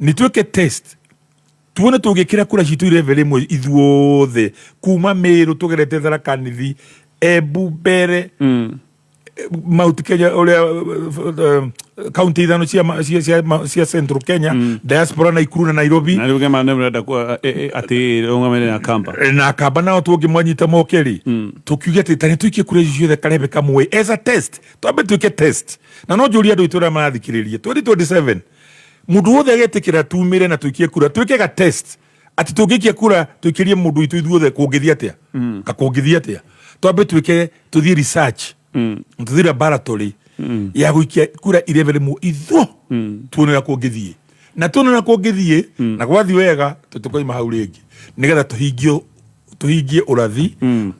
[SPEAKER 2] nĩ twĩke test, tuone tũngĩkĩra kura citũ level ĩmwe ithuothe, kuma Meru tũgerete Tharaka Nithi, Embu, mbere Mount Kenya, ũrĩa kaunti ithano cia Central Kenya, diaspora Naikuru na Nairobi.
[SPEAKER 1] Na rĩu gema nĩ mũrenda atĩ rũgamĩrĩre na Kamba.
[SPEAKER 2] Na Kamba nao tũngĩmwanyita moke rĩ, tũkiuge atĩ tarĩ tũikie kura icio ciothe karebe kamwe as a test, twambe twĩke test. Na no njũrie andũ aitũ arĩa marathikĩrĩria, 2027 mũndũ wothe agetĩkĩra tumĩre na tũikie kura, twĩke ga test atĩ tũngĩikia kura tũikĩrie mũndũ witũ ithuothe, kũngĩthiĩ atĩa? Ka kũngĩthiĩ atĩa? Twambe twĩke, tũthiĩ research, tũthiĩ laboratory ya gũikia kura 11 ĩmwe ithuo, tuone ũrĩa kũngĩthiĩ, na tuone ũrĩa kũngĩthiĩ, na gwathiĩ wega tũtũkoima hau rĩngĩ, nĩgetha tũhingie ũrathi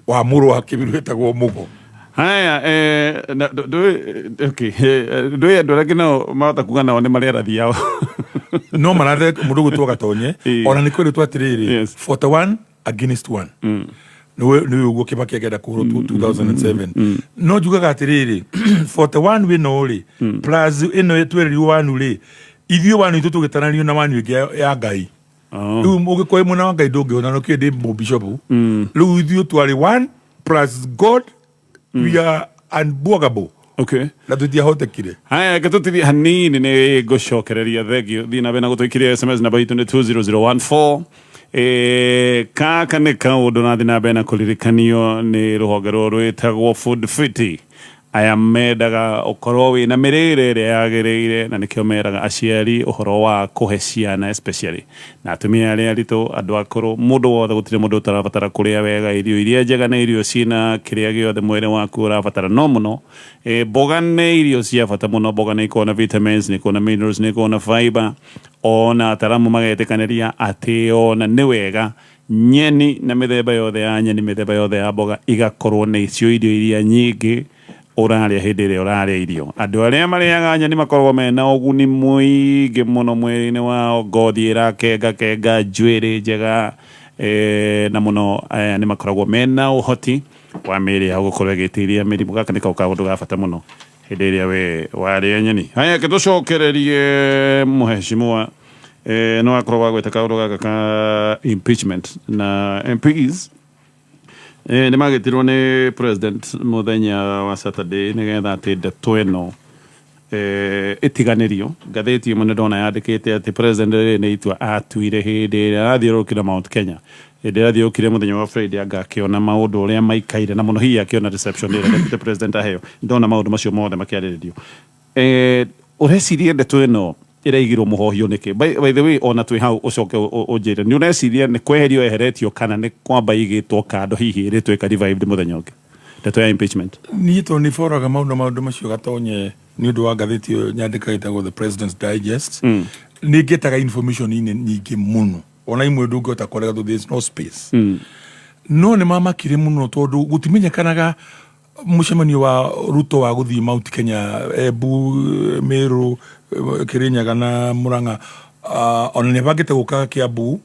[SPEAKER 2] wa mũrũ wa Kĩbiru wĩtagwo Mũgo.
[SPEAKER 1] Haya, na okay, ndũĩ andũ arĩa angĩ nao mahota kuga nao nĩ marĩ arathi ao.
[SPEAKER 2] No marathe mũndũ gwĩtwo Gatonye. Ona nĩ kwĩrĩtwo atĩrĩrĩ, 41 against 1 nĩwe ũguo Kĩbaki akĩenda kũhũrwo 2007. No njugaga atĩrĩrĩ, 41 wĩno rĩ, plus ĩno twererirwo wanu rĩ, ithuĩ wanu itũ tũgĩtaranio na wanu ĩngĩ ya Ngai. Rĩu ũngĩkorwo mwena wa Ngai ndũngĩhota no kĩ ndĩ mũbishopu. Rĩu ithuĩ twarĩ one plus God, we are unbwogable. Na tũtiahotekire.
[SPEAKER 1] Haya, reke tũtithie hanini, nĩ ngũcokereria. Thengio, thiĩ na mbere na gũtũikĩria SMS, namba itũ nĩ 20014. Kaka nĩ kaũndũ nathiĩ na mbere na kũririkanio nĩ rũhonge rũrũ rwĩtagwo Food Fiti. Aya mendaga ũkorwo wĩna mĩrĩre ĩrĩa yagĩrĩire, na nĩkĩo meraga aciari ũhoro wa kũhe ciana, especially na atumia arĩa aritũ, andũ akũrũ, mũndũ wothe. Gũtirĩ mũndũ ũtarabatara kũrĩa wega, irio iria njega na irio ciĩna kĩrĩa gĩothe mwĩrĩ waku ũrabatara. No mũno mboga nĩ irio cia bata mũno. Mboga nĩ ikoragwo na vitamins, nĩ ikoragwo na minerals, nĩ ikoragwo na fiber. Ona ataramu magetĩkanĩria atĩ ona nĩ wega nyeni na mĩthemba yothe ya nyeni, mĩthemba yothe ya mboga igakorwo nĩ icio irio iria nyingĩ ũrarĩa hĩndĩ ĩrĩa ũrarĩa irio. Andũ arĩa marĩaga nyeni makoragwo mena ũguni mũingĩ mũno mwĩrĩ-inĩ wao, ngothi ĩrakenga kenga, njuĩrĩ njega, na mũno aya nĩ makoragwo mena ũhoti wa mĩĩrĩ yao gũkorwo ĩgĩtiria mĩrimũ. Gaka nĩko kaũndũ ga bata mũno hĩndĩ ĩrĩa we warĩa nyeni. Haya, reke tũcokererie mũheshimiwa. No akorwo wa gwĩta kaũndũ gaka ka impeachment na MPs nĩ magĩtirwo nĩ president mũthenya wa Saturday nĩgetha atĩ ndeto ĩno ĩtiganĩrio. Ngathĩti ĩmwe nĩ ndona yandĩkĩte atĩ president rĩrĩ nĩ itua atuire hĩndĩ ĩrĩa arathiũrũrũkire Mount Kenya, hĩndĩ ĩrĩa athiũrũrũkire mũthenya wa Friday, anga akĩona maũndũ ũrĩa maikaire, na mũno hihi akĩona reception ĩrĩa deputy president aheo. Ndona maũndũ macio mothe makĩarĩrĩrio. Ũreciria ndeto ĩno ĩraigirwo mũhohio nĩkĩ? By the way, ona twĩ hau, ũcoke ũnjĩre nĩ ũreciria nĩ kweherio eheretio kana nĩ kwamba igĩtwo kando, hihi ĩrĩtuĩka revived mũthenya ũngĩ, ndeto ya impeachment?
[SPEAKER 2] Niĩ tondũ nĩ boraga maũndũ macio, Gatonye, nĩ ũndũ wa ngathĩti ĩyo nyandĩkaga ĩtagwo The President's Digest, nĩ ngetaga information nyingĩ mũno, ona imwe ndũngĩhota kwarega tondũ there is no space. No nĩ mamakire mũno tondũ gũtimenyekanaga mũcemanio wa Ruto wa gũthiĩ Mount Kenya, Embu, Meru, Kirinyaga na Murang'a, ona nĩ abangĩte gũka Kiambu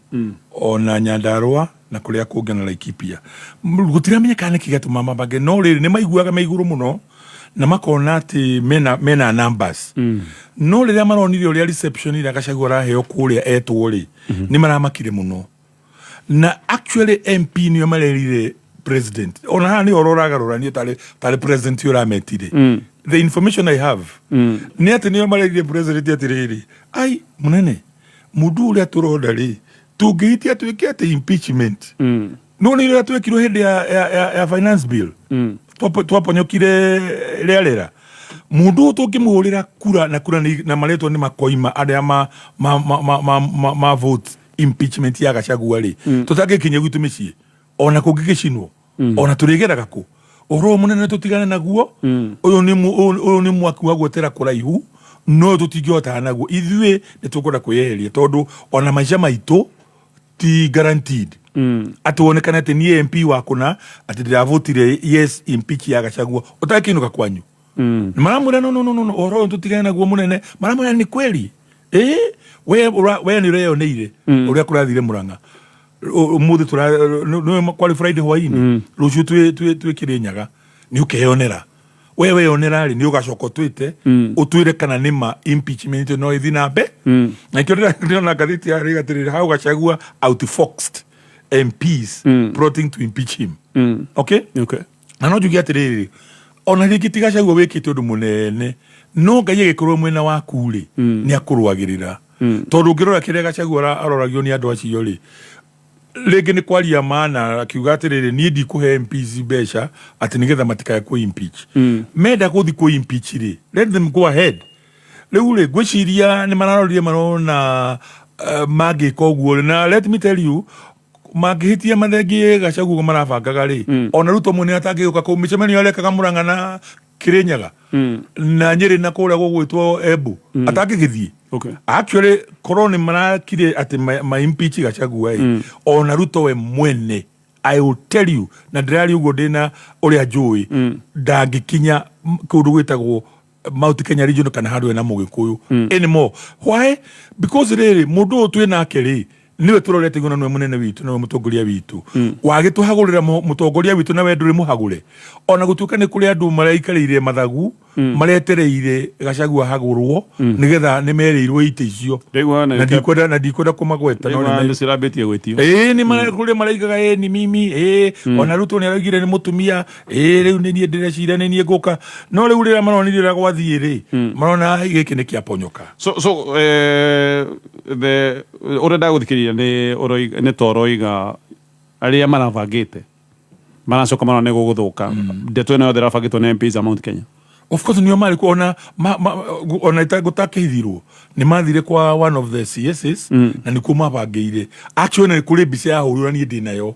[SPEAKER 2] ona Nyandarua na kũrĩa kũngĩ na Laikipia. Gũtiramenyekana nĩkĩ gĩatũma mabange, no rĩrĩ nĩ maiguaga me igũrũ mũno na makona atĩ mena numbers. No rĩrĩa maronire ũrĩa reception ĩrĩa Gachagua araheo kũrĩa etwo rĩ, nĩ maramakire mũno. Na actually MP nĩo marerire president, ona haha nĩ ũhoro ũragarũranio tarĩ president ũrametire. The information I have nĩ atĩ nĩo marerire president atĩrĩrĩ, ai mũnene, mũndũ ũrĩa tũronda rĩ, tũngĩhitia twĩke atĩ impeachment, no nĩ ũrĩa twekirwo hĩndĩ ya finance bill, twaponyokire rĩarĩra. Mũndũ ũyũ tũngĩmũhũrĩra kura na kura na marĩtwa nĩ makoima arĩa ma vote impeachment ya Gachagua rĩ, tũtangĩkinya gwitũ mĩciĩ ona kũngĩgĩcinwo, ona tũrĩgeraga kũ. Ũhoro ũyũ mũnene tũtigane naguo. Ũyũ nĩ mwaki wa gwetera kũraihu, no tũtingĩhotana naguo. Ithuĩ nĩ tũkwenda kwĩyeheria tondũ ona maica maitũ ti guaranteed, atĩ wonekane atĩ niĩ MP wa kũna atĩ ndĩravotire yes impeach ya Gachagua, ũtakĩinũka kwanyu. Maramwĩra, "No, no, no, no, no, ũhoro ũyũ tũtigane naguo mũnene." Maramwĩra, "Nĩ kweli ĩ we nĩ ũreyoneire ũrĩa kũrathire Murang'a. Ũmũthĩ tũra nĩ kwarĩ Friday hwainĩ, rũciũ twĩ Kĩrĩnyaga. Nĩ ũkeyonera we weyonera rĩ, nĩ ũgacoka ũtwĩte ũtwĩre kana nĩ ma impeachment no ĩthiĩ na mbe. Na ikĩo ndĩrona ngathĩti ya rĩga atĩrĩrĩ, how Gachagua outfoxed MPs plotting to impeach him. Okay.
[SPEAKER 1] Okay.
[SPEAKER 2] Na no njuge atĩrĩrĩ, ona rĩngĩ ti Gachagua wĩkĩte ũndũ mũnene, no Ngai agĩkorwo mwena waku rĩ, nĩ akũrũagĩrĩra, tondũ ũngĩrora kĩrĩa Gachagua aroragio nĩ andũ acio rĩ, rĩngĩ nĩ kwaria mana akiuga atĩrĩrĩ, niĩ ndikũhe MPs mbeca atĩ nĩgetha matikae kũ impeach. Menda gũthi kũ impeach rĩ, let them go ahead. Rĩu rĩ, ngwĩciria nĩ mararorire marona mangĩka ũguo rĩ, na let me tell you, mangĩhĩtia mathengie Gachagua ũguo marabangaga rĩ, ona Ruto mwene atangĩũka kũu mĩcemanio arekaga Mũrang'a na Kĩrĩnyaga na Nyĩrĩ na kũrĩa gũgwĩtwo Embu atangĩgĩthiĩ. Actually, korwo nĩ marakire atĩ ma impeach Gachagua ĩ, ona Ruto we mwene, I will tell you, na ndĩraria ũguo ndĩna ũrĩa njũĩ, ndangĩkinya kũndũ gwĩtagwo Mount Kenya region kana handũ hena mũgĩkũyũ anymore. Why? Because rĩrĩ, mũndũ ũyũ twĩ nake rĩ, nĩwe tũrorete igũrũ na nĩwe mũnene witũ, nĩwe mũtongoria witũ. Wagĩtũhagũrĩra mũtongoria witũ na we ndũrĩ mũhagũre, ona gũtuĩka nĩ kũrĩ andũ maraikarĩire mathagu maretereire Gachagua hagũrwo nĩgetha nĩ merĩirwo itĩ icio.
[SPEAKER 1] Ndĩgua
[SPEAKER 2] na ndikwenda kũmagweta, no
[SPEAKER 1] nĩ cirambĩtie gwĩtio.
[SPEAKER 2] Ĩĩ, nĩ kũrĩ maraigaga ĩ ni mimi ĩ, ona Ruto nĩ araugire nĩ mũtumia ĩ, rĩu nĩ niĩ ndĩreciria nĩ niĩ ngũka, no rĩu rĩrĩa maronire ũrĩa gwathiĩ rĩ, marona gĩkĩ nĩ kĩaponyoka.
[SPEAKER 1] So the ũrĩa ndagũthikĩrĩria nĩ nĩ ta ũroiga arĩa marabangĩte maracoka marona nĩ gũgũthũka, ndeto ĩno yothe ĩrabangĩtwo nĩ MPs a Mount Kenya.
[SPEAKER 2] Of course nĩo marĩ kuo, ona ona gũtakĩhithirwo nĩ mathire kwa one of the CSs na nĩkuo mabangĩire. Actually, nĩ kũrĩ mbica yahũrirwo na niĩ ndĩ nayo.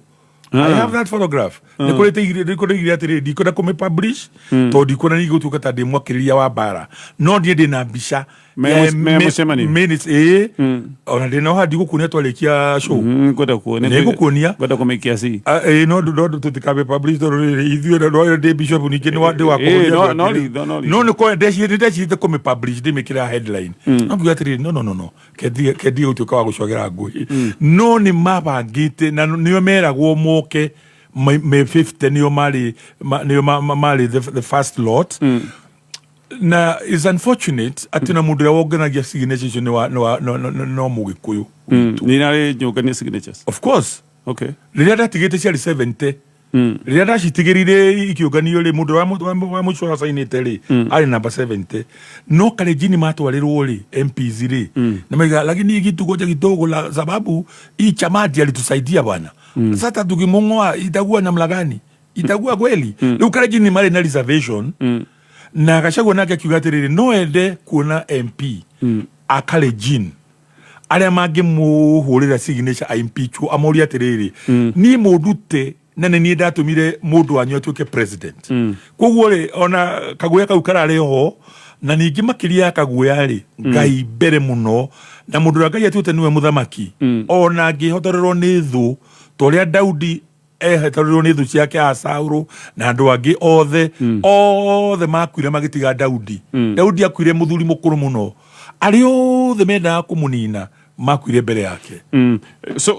[SPEAKER 2] I have that photograph. Nĩ kũrĩ teigire, nĩ kũrĩ igire atĩrĩrĩ, ndikwenda kũmĩ publish tondũ ndikwenda ningĩ gũtuĩka ta ndĩ mwakĩrĩria wa mbara, no niĩ ndĩ na mbica
[SPEAKER 1] Me mũcemanio?
[SPEAKER 2] Minutes ĩĩ, ona ndĩ na haha, ndigũkuonia twarĩkia show.
[SPEAKER 1] Ngwenda kuonia.
[SPEAKER 2] Nĩngũkuonia.
[SPEAKER 1] Ngwenda kũmĩikia ci.
[SPEAKER 2] Ah, ĩĩ, no tũtikabe publish tondũ rĩrĩ ithuĩ no ndĩ bishop ningĩ nĩ wa ndĩ wa
[SPEAKER 1] Ĩĩ,
[SPEAKER 2] kũhũria
[SPEAKER 1] no-
[SPEAKER 2] andũ
[SPEAKER 1] no
[SPEAKER 2] atĩrĩ.
[SPEAKER 1] ritho, no ritho.
[SPEAKER 2] No nĩ kwa ndecirĩte kũmĩ publish ndĩmĩkĩra headline, no ngiuga atĩrĩrĩ, no, no, no, no, kendige gũtuĩka wa gũcogera ngũĩ, no nĩ mabangĩte na nĩo meragwo moke me 50, nĩo marĩ nĩo marĩ the first lot. Na is unfortunate atĩ na mũndũ ũrĩa wongenagia signature icio nĩ wa nĩ wa no no mũgĩkũyũ witũ.
[SPEAKER 1] Nĩ irarĩ nyũngania signatures?
[SPEAKER 2] Of course. Rĩrĩa ndatigĩte ciarĩ 70. Rĩrĩa ndacitigĩrire ikĩũnganio rĩ, mũndũ wa mũico wacainĩte rĩ, arĩ namba 70, no Kalenjin matwarĩrwo rĩ, MPs rĩ, na maiga, lakini hii kitu ngoja kidogo, la sababu hii chama ndiye alitusaidia bwana. Sasa tukimung'oa itakuwa namna gani? Itakuwa kweli? Rĩu Kalenjin marĩ na reservation, na Gachagua nake akiuga atĩrĩrĩ, no ende kuona MP a Kalenjin arĩa mangĩmũhũrĩra signature aimpeachwo, amorie atĩrĩrĩ, niĩ mũndute na nĩ niĩ ndatũmire mũndũ wanyu atuĩke president. Koguo rĩ, ona kaguoya kau kararĩ ho, na ningĩ makĩria ya kaguoya rĩ, Ngai mbere mũno, na mũndũ ũrĩa Ngai atuĩte nĩwe mũthamaki, ona angĩhotorerwo nĩ thũ ta ũrĩa Daudi ehetorerwo nĩ thũ ciake a Saũlũ na andũ angĩ othe, othe makuire magĩtiga Daudi. Daudi akuire mũthuri mũkũrũ mũno, arĩa othe mendaga kũmũnina makuire mbere yake.
[SPEAKER 1] So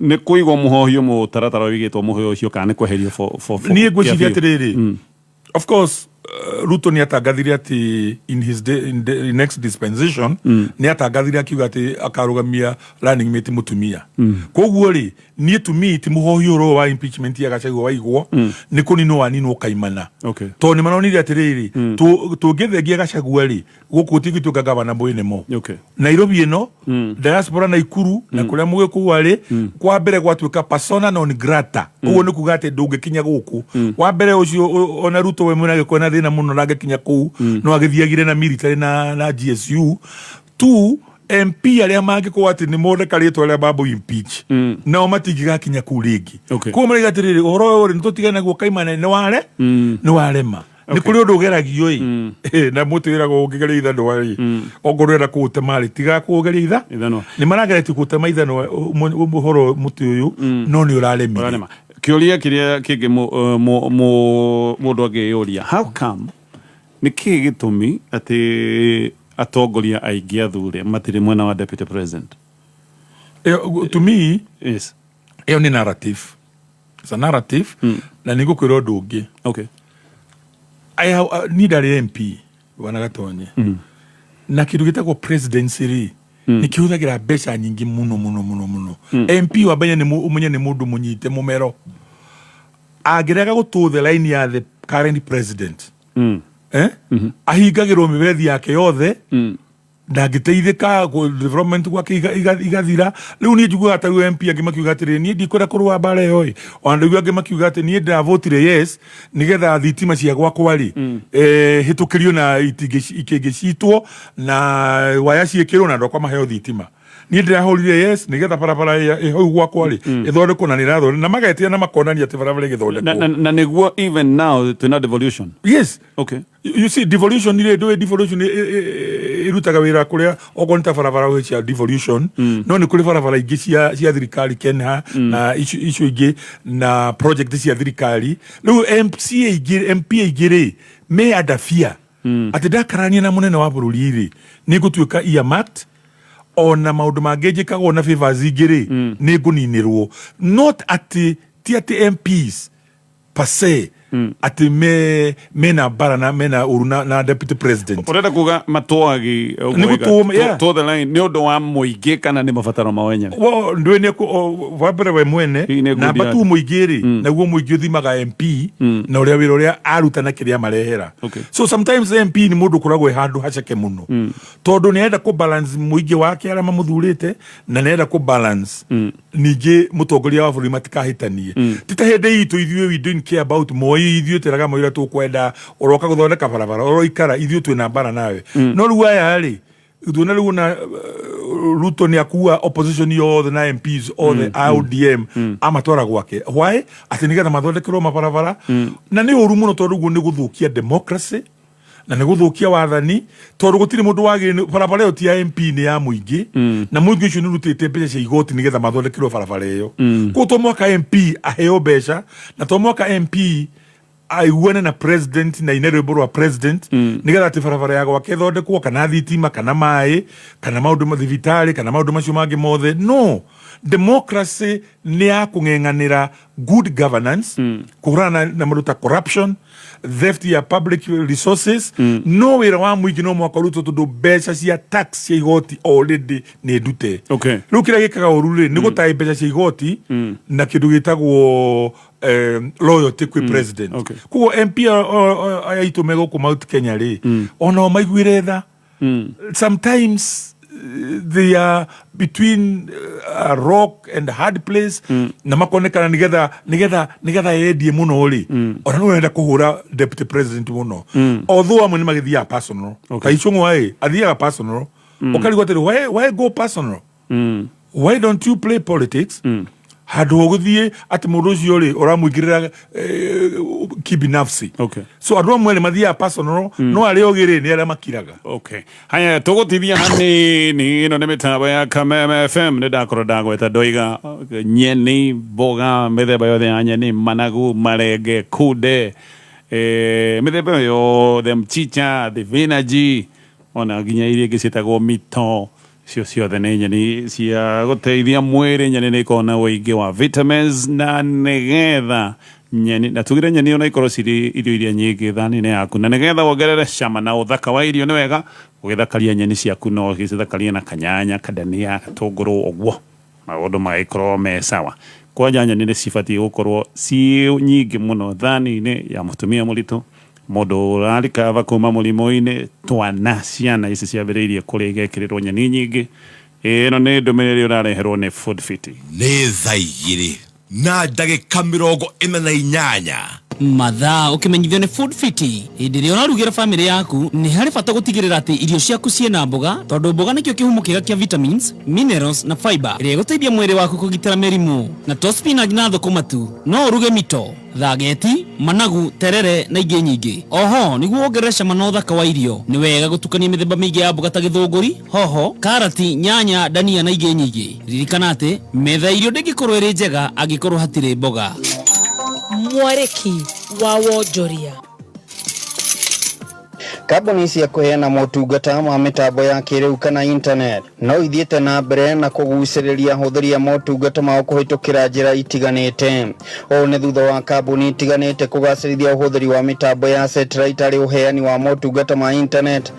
[SPEAKER 1] nĩ kũigwo mũhohio mũtaratara wĩigĩtwo mũhohio ũcio kana nĩ kweherio for
[SPEAKER 2] Niĩ ngwĩciria
[SPEAKER 1] kĩa biũ?
[SPEAKER 2] Atĩrĩrĩ, of course Ruto nĩ atangathire atĩ in his day, in the in next dispensation, nĩ atangathire akiuga atĩ akarũgamia running mate mũtumia. Koguo rĩ, niĩ to me ti mũhohi ũhoro wa impeachment ya Gachagua waigwo, nĩ kũninwo waninwo kaimana, tondũ nĩ maronire atĩrĩrĩ, tũngĩthengia Gachagua rĩ, gũkũ gũtingĩtuĩka gavana mwĩnemo. Nairobi ĩno, diaspora, Naikuru na kũrĩa mũgĩkũyũ arĩ, kwa mbere gwatuĩka persona non grata. Ũguo nĩ kuga atĩ ndũngĩkinya gũkũ wa mbere ũcio ona Ruto we mwene agĩkorwo na thĩna mũno ndangĩkinya kũu, no agĩthiagire na military na GSU tu. MP arĩa mangĩkorwo atĩ nĩ moneka rĩtwa rĩa mambo impeach, nao matingĩgakinya kũu rĩngĩ. Koguo marauga atĩrĩrĩ, ũhoro ũyũ rĩ, nĩ tũtigane naguo kaimana, nĩ ware nĩ warema. Nĩ kũrĩ ũndũ ũgeragio ĩ, na mũtĩ wĩragwo ũngĩgeria ithanwa rĩ, ongorwo ũrenda kũũtema rĩ, tiga kũũgeria
[SPEAKER 1] ithanwa.
[SPEAKER 2] Nĩ marageretie kũũtema ithanwa ũhoro mũtĩ ũyũ, no nĩ ũraremire.
[SPEAKER 1] Ũrarema. Kĩũria kĩrĩa kĩngĩ mũndũ angĩyũria, how come, nĩ kĩĩ gĩtũmi atĩ atongoria aingĩ athure matirĩ mwena wa deputy president?
[SPEAKER 2] Ĩyo, to me, ĩyo nĩ narrative. It's a narrative. Na nĩ ngũkwĩra ũndũ ũngĩ. Niĩ ndarĩ MP, Bwana Gatonye, na kĩndũ gĩtagwo presidency rĩ, nĩ kĩhũthagĩra mbeca nyingĩ mũno mũno mũno mũno. MP wamenya nĩ ũmenye nĩ mũndũ mũnyite mũmero, angĩrega gũtũ the line ya the current president, eh? Ahingagĩrwo mĩberethi yake yothe, ndangĩteithĩka development gwake igathira. Rĩu niĩ njiguaga ta rĩu MP angĩ makiuga atĩrĩ, niĩ ndikwenda kũrũa mbara ĩyo ĩ. Ona ndaigua angĩ makiuga atĩ niĩ ndavotire yes nĩgetha thitima cia gwakwa rĩ, hĩtũkĩrio na ikĩngĩ citwo na waya ciĩkĩrwo na andũ akwa maheo thitima. Niĩ ndĩrahũrire yes nĩgetha barabara ĩ hau gwakwa rĩ ĩthondekwo, na nĩ ĩrathondekwo, na magetia na makonania atĩ barabara ĩgĩthondekwo.
[SPEAKER 1] Na nĩguo even now twĩna devolution.
[SPEAKER 2] Yes. You see, devolution rĩ, ndũĩ devolution ĩrutaga wĩra kũrĩa okorwo nĩ ta barabara gwĩ cia devolution, no nĩ kũrĩ barabara ingĩ cia thirikari, KENHA na icio ingĩ na project cia thirikari. Rĩu MCA ingĩ, MP aingĩ rĩ, me andabia atĩ ndakarania na mũnene wa bũrũri rĩ, nĩ ngũtuĩka earmarked, ona maũndũ mangĩ njĩkagwo na favors ingĩ rĩ, nĩ ngũninĩrwo. Not atĩ ti atĩ MPs per se atĩ me mena mbara na mena ũru na deputy president.
[SPEAKER 1] Ũrenda kuga matũagi?
[SPEAKER 2] Nĩ yeah.
[SPEAKER 1] To the line nĩ ũndũ wa mũingĩ kana nĩ mabataro mao enyewe?
[SPEAKER 2] Well, ndũĩ nĩ wa mbere we mwene.
[SPEAKER 1] Hihi nĩ
[SPEAKER 2] namba
[SPEAKER 1] ngundi.
[SPEAKER 2] Tu mũingĩ rĩ, naguo mũingĩ ũthimaga MP na ũrĩa wĩra ũrĩa aruta na kĩrĩa marehera. So sometimes MP nĩ mũndũ ũkoragwo e handũ haceke mũno, tondũ nĩ arenda kũ balance mũingĩ wake arĩa mamũthurĩte, na nĩ arenda kũ balance ningĩ mũtongoria wa bũrũri matikahĩtanie. Ti ta hĩndĩ itũ ithuĩ, we didn't care about Moi. Ithuĩ twĩraga Moi ũrĩa tũkwenda, ũroka gũthondeka barabara, ũroikara, ithuĩ twĩna mbara nawe. No rĩu aya rĩ, tuona rĩu na Ruto nĩ akua opposition yothe na MPs othe a ODM, amatwara gwake. Why? Atĩ nĩgetha mathondekerwo mabarabara. Na nĩ ũru mũno, tondũ ũguo nĩ gũthũkia democracy na nĩ gũthũkia wathani, tondũ gũtirĩ mũndũ wagĩrĩire. Barabara ĩyo ti ya MP, nĩ ya mũingĩ, na mũingĩ ũcio nĩ ũrutĩte mbeca cia igoti nĩgetha mathondekerwo barabara ĩyo. Koguo to mwaka MP aheo mbeca, na to mwaka MP aiguane na president na ine rwĩmbo rwa president, nĩgetha atĩ barabara ya gwake ĩthondekwo, kana thitima, kana maĩ, kana maũndũ ma thibitarĩ, kana maũndũ macio mangĩ mothe. No democracy nĩ ya kũng'eng'anĩra good governance, kũhũrana na maũndũ ta corruption, theft ya public resources. No wĩra wa mũingĩ no mwaka ũrutwo, tondũ mbeca cia tax cia igoti already nĩ ndute. Rĩu kĩrĩa gĩkaga ũru rĩ, nĩ gũtaĩ mbeca cia igoti na kĩndũ gĩtagwo loyalty kwĩ president. Koguo MP aya aitũ me gũkũ Mount Kenya rĩ, onao maiguĩre tha. Sometimes they are between a rock and a hard place, na makonekana nigetha yendie muno ri, ona no arenda kuhura deputy president muno, although amwe ni magithiaga personal. Ta Ichung'wa ĩ athiaga personal, ukarigwo atĩrĩ, why go personal? Why don't you play politics handå ho gũthiĩ atĩ mũndũ ũcio rĩ ũramũingĩrĩra kibinafsi? So andũ amwe nĩ mathiaga personal, no arĩa ogĩ rĩ, nĩ arĩa makiraga.
[SPEAKER 1] Okay, haya, tũgũtithia hanini. Ĩno nĩ mĩtambo ya Kameme FM. Nĩ ndakorwo ndagweta ndoiga nyeni, mboga, mĩthemba yothe ya nyeni, managu, marenge, kunde, mĩthemba ĩyo yothe, mchicha, thibinaji, ona nginya iria ingĩ ciĩtagwo mito, icio ciothe nĩ nyeni cia gũteithia mwĩrĩ. Nyeni nĩ ikoragwo na ũingĩ wa vitamins, na nĩgetha nyeni, na tugire nyeni ona ikorwo cirĩ irio iria nyingĩ thani-inĩ yaku, na nĩgetha wongerere cama na ũthaka wa irio, nĩ wega ũgĩthakaria nyeni ciaku no ũgĩcithakarie na kanyanya, kadania, gatũngũrũ, ũguo maũndũ magĩkorwo me sawa. Kwanja nyeni nĩ cibatiĩ gũkorwo ciĩ nyingĩ mũno thani-inĩ ya mũtumia mũritũ, mũndũ ũrarikava kuma mũrimũ-inĩ, twana, ciana ici ciambĩrĩirie kũrĩa igekĩrĩrwo nyeni nyingĩ. Ĩno nĩ ndũmĩrĩri ũrareherwo nĩ Food Fiti.
[SPEAKER 3] Nĩ thaa 2:48.
[SPEAKER 4] Mathaa ũkĩmenyithio nĩ Food Fiti. Hĩndĩ ĩrĩa ũrarugĩra bamĩrĩ yaku, nĩ harĩ bata gũtigĩrĩra atĩ irio ciaku ciĩna mboga, tondũ mboga nĩkĩo kĩhumo kĩega kĩa vitamins, minerals na fiber ĩrĩa ĩgũteithia mwĩrĩ waku kũgitĩra mĩrimũ. Na to spinach na thũkũma tu, no ũruge mito, thageti, managu, terere na ingĩ nyingĩ. Oho nĩguo wongerere cama na ũthaka wa irio, nĩ wega gũtukania mĩthemba mĩingĩ ya mboga ta gĩthũngũri, hoho, karati, nyanya, ndania na ingĩ nyingĩ. Ririkana atĩ metha ya irio ndĩngĩkorwo ĩrĩ njega angĩkorwo hatirĩ mboga.
[SPEAKER 5] Mwarĩki wa wonjoria. Kambuni cia kũheana motungata ma mĩtambo ya kĩrĩu kana internet no ithiĩte na mbere na kũgucĩrĩria ahũthĩri a motungata mao kũhĩtũkĩra njĩra itiganĩte. Ũũ nĩ thutha wa kambuni itiganĩte kũgacĩrithia ũhũthĩri wa mĩtambo ya satellite harĩ ũheani wa motungata ma internet,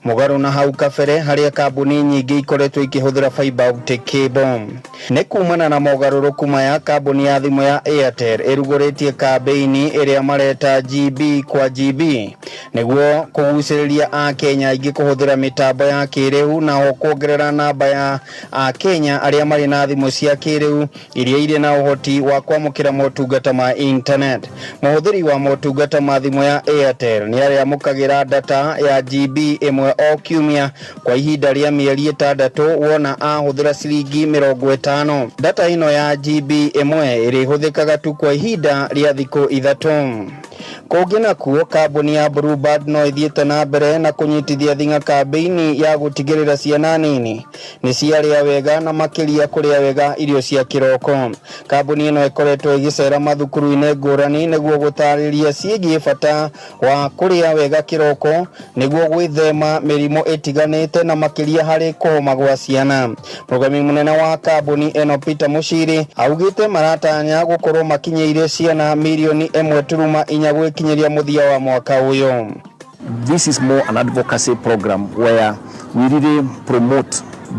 [SPEAKER 5] mũgarũ na hau kabere harĩa kambuni nyingĩ ikoretwo ikĩhũthĩra fiber optic cable. Nĩ kumana na mogarũrũku maya, kambuni ya thimũ ya Airtel ĩrugũrĩtie kambĩini ĩrĩa mareta GB kwa GB nĩguo kũgucĩrĩria Akenya aingĩ kũhũthĩra mĩtambo ya kĩrĩu, na o kuongerera namba ya Akenya arĩa marĩ na thimũ cia kĩrĩu iria irĩ na ũhoti wa kwamũkĩra motungata ma internet. Mũhũthĩri wa motungata ma thimũ ya Airtel nĩ arĩamũkagĩra data ya GB 1 o kiumia kwa ihinda rĩa mĩeri 6 wona ahũthĩra ciringi 50. Data ĩno ya GB 1 ĩrĩhũthĩkaga tu kwa ihinda rĩa thikũ 3. Kũngĩ nakuo, kambuni ya Bluebird no ĩthiĩte na mbere na kũnyitithia thing'a kambĩini ya gũtigĩrĩra ciana nini nĩ ciarĩa wega na makĩria kũrĩa wega irio cia kĩroko. Kambuni ĩno ĩkoretwo ĩgĩcera mathukuru-inĩ ngũrani nĩguo gũtarĩria ciĩgiĩ bata wa kũrĩa wega kĩroko nĩguo gwĩthema mĩrimũ ĩtiganĩte na makĩria harĩ kũhoma gwa ciana. Mũrũgami mũnene wa kambuni ĩno Peter Mushiri augĩte maratanya gũkorwo makinyĩire ciana mirioni 1.4 gwĩkinyĩria mũthia wa mwaka ũyũ.
[SPEAKER 6] This is more an advocacy program where we really promote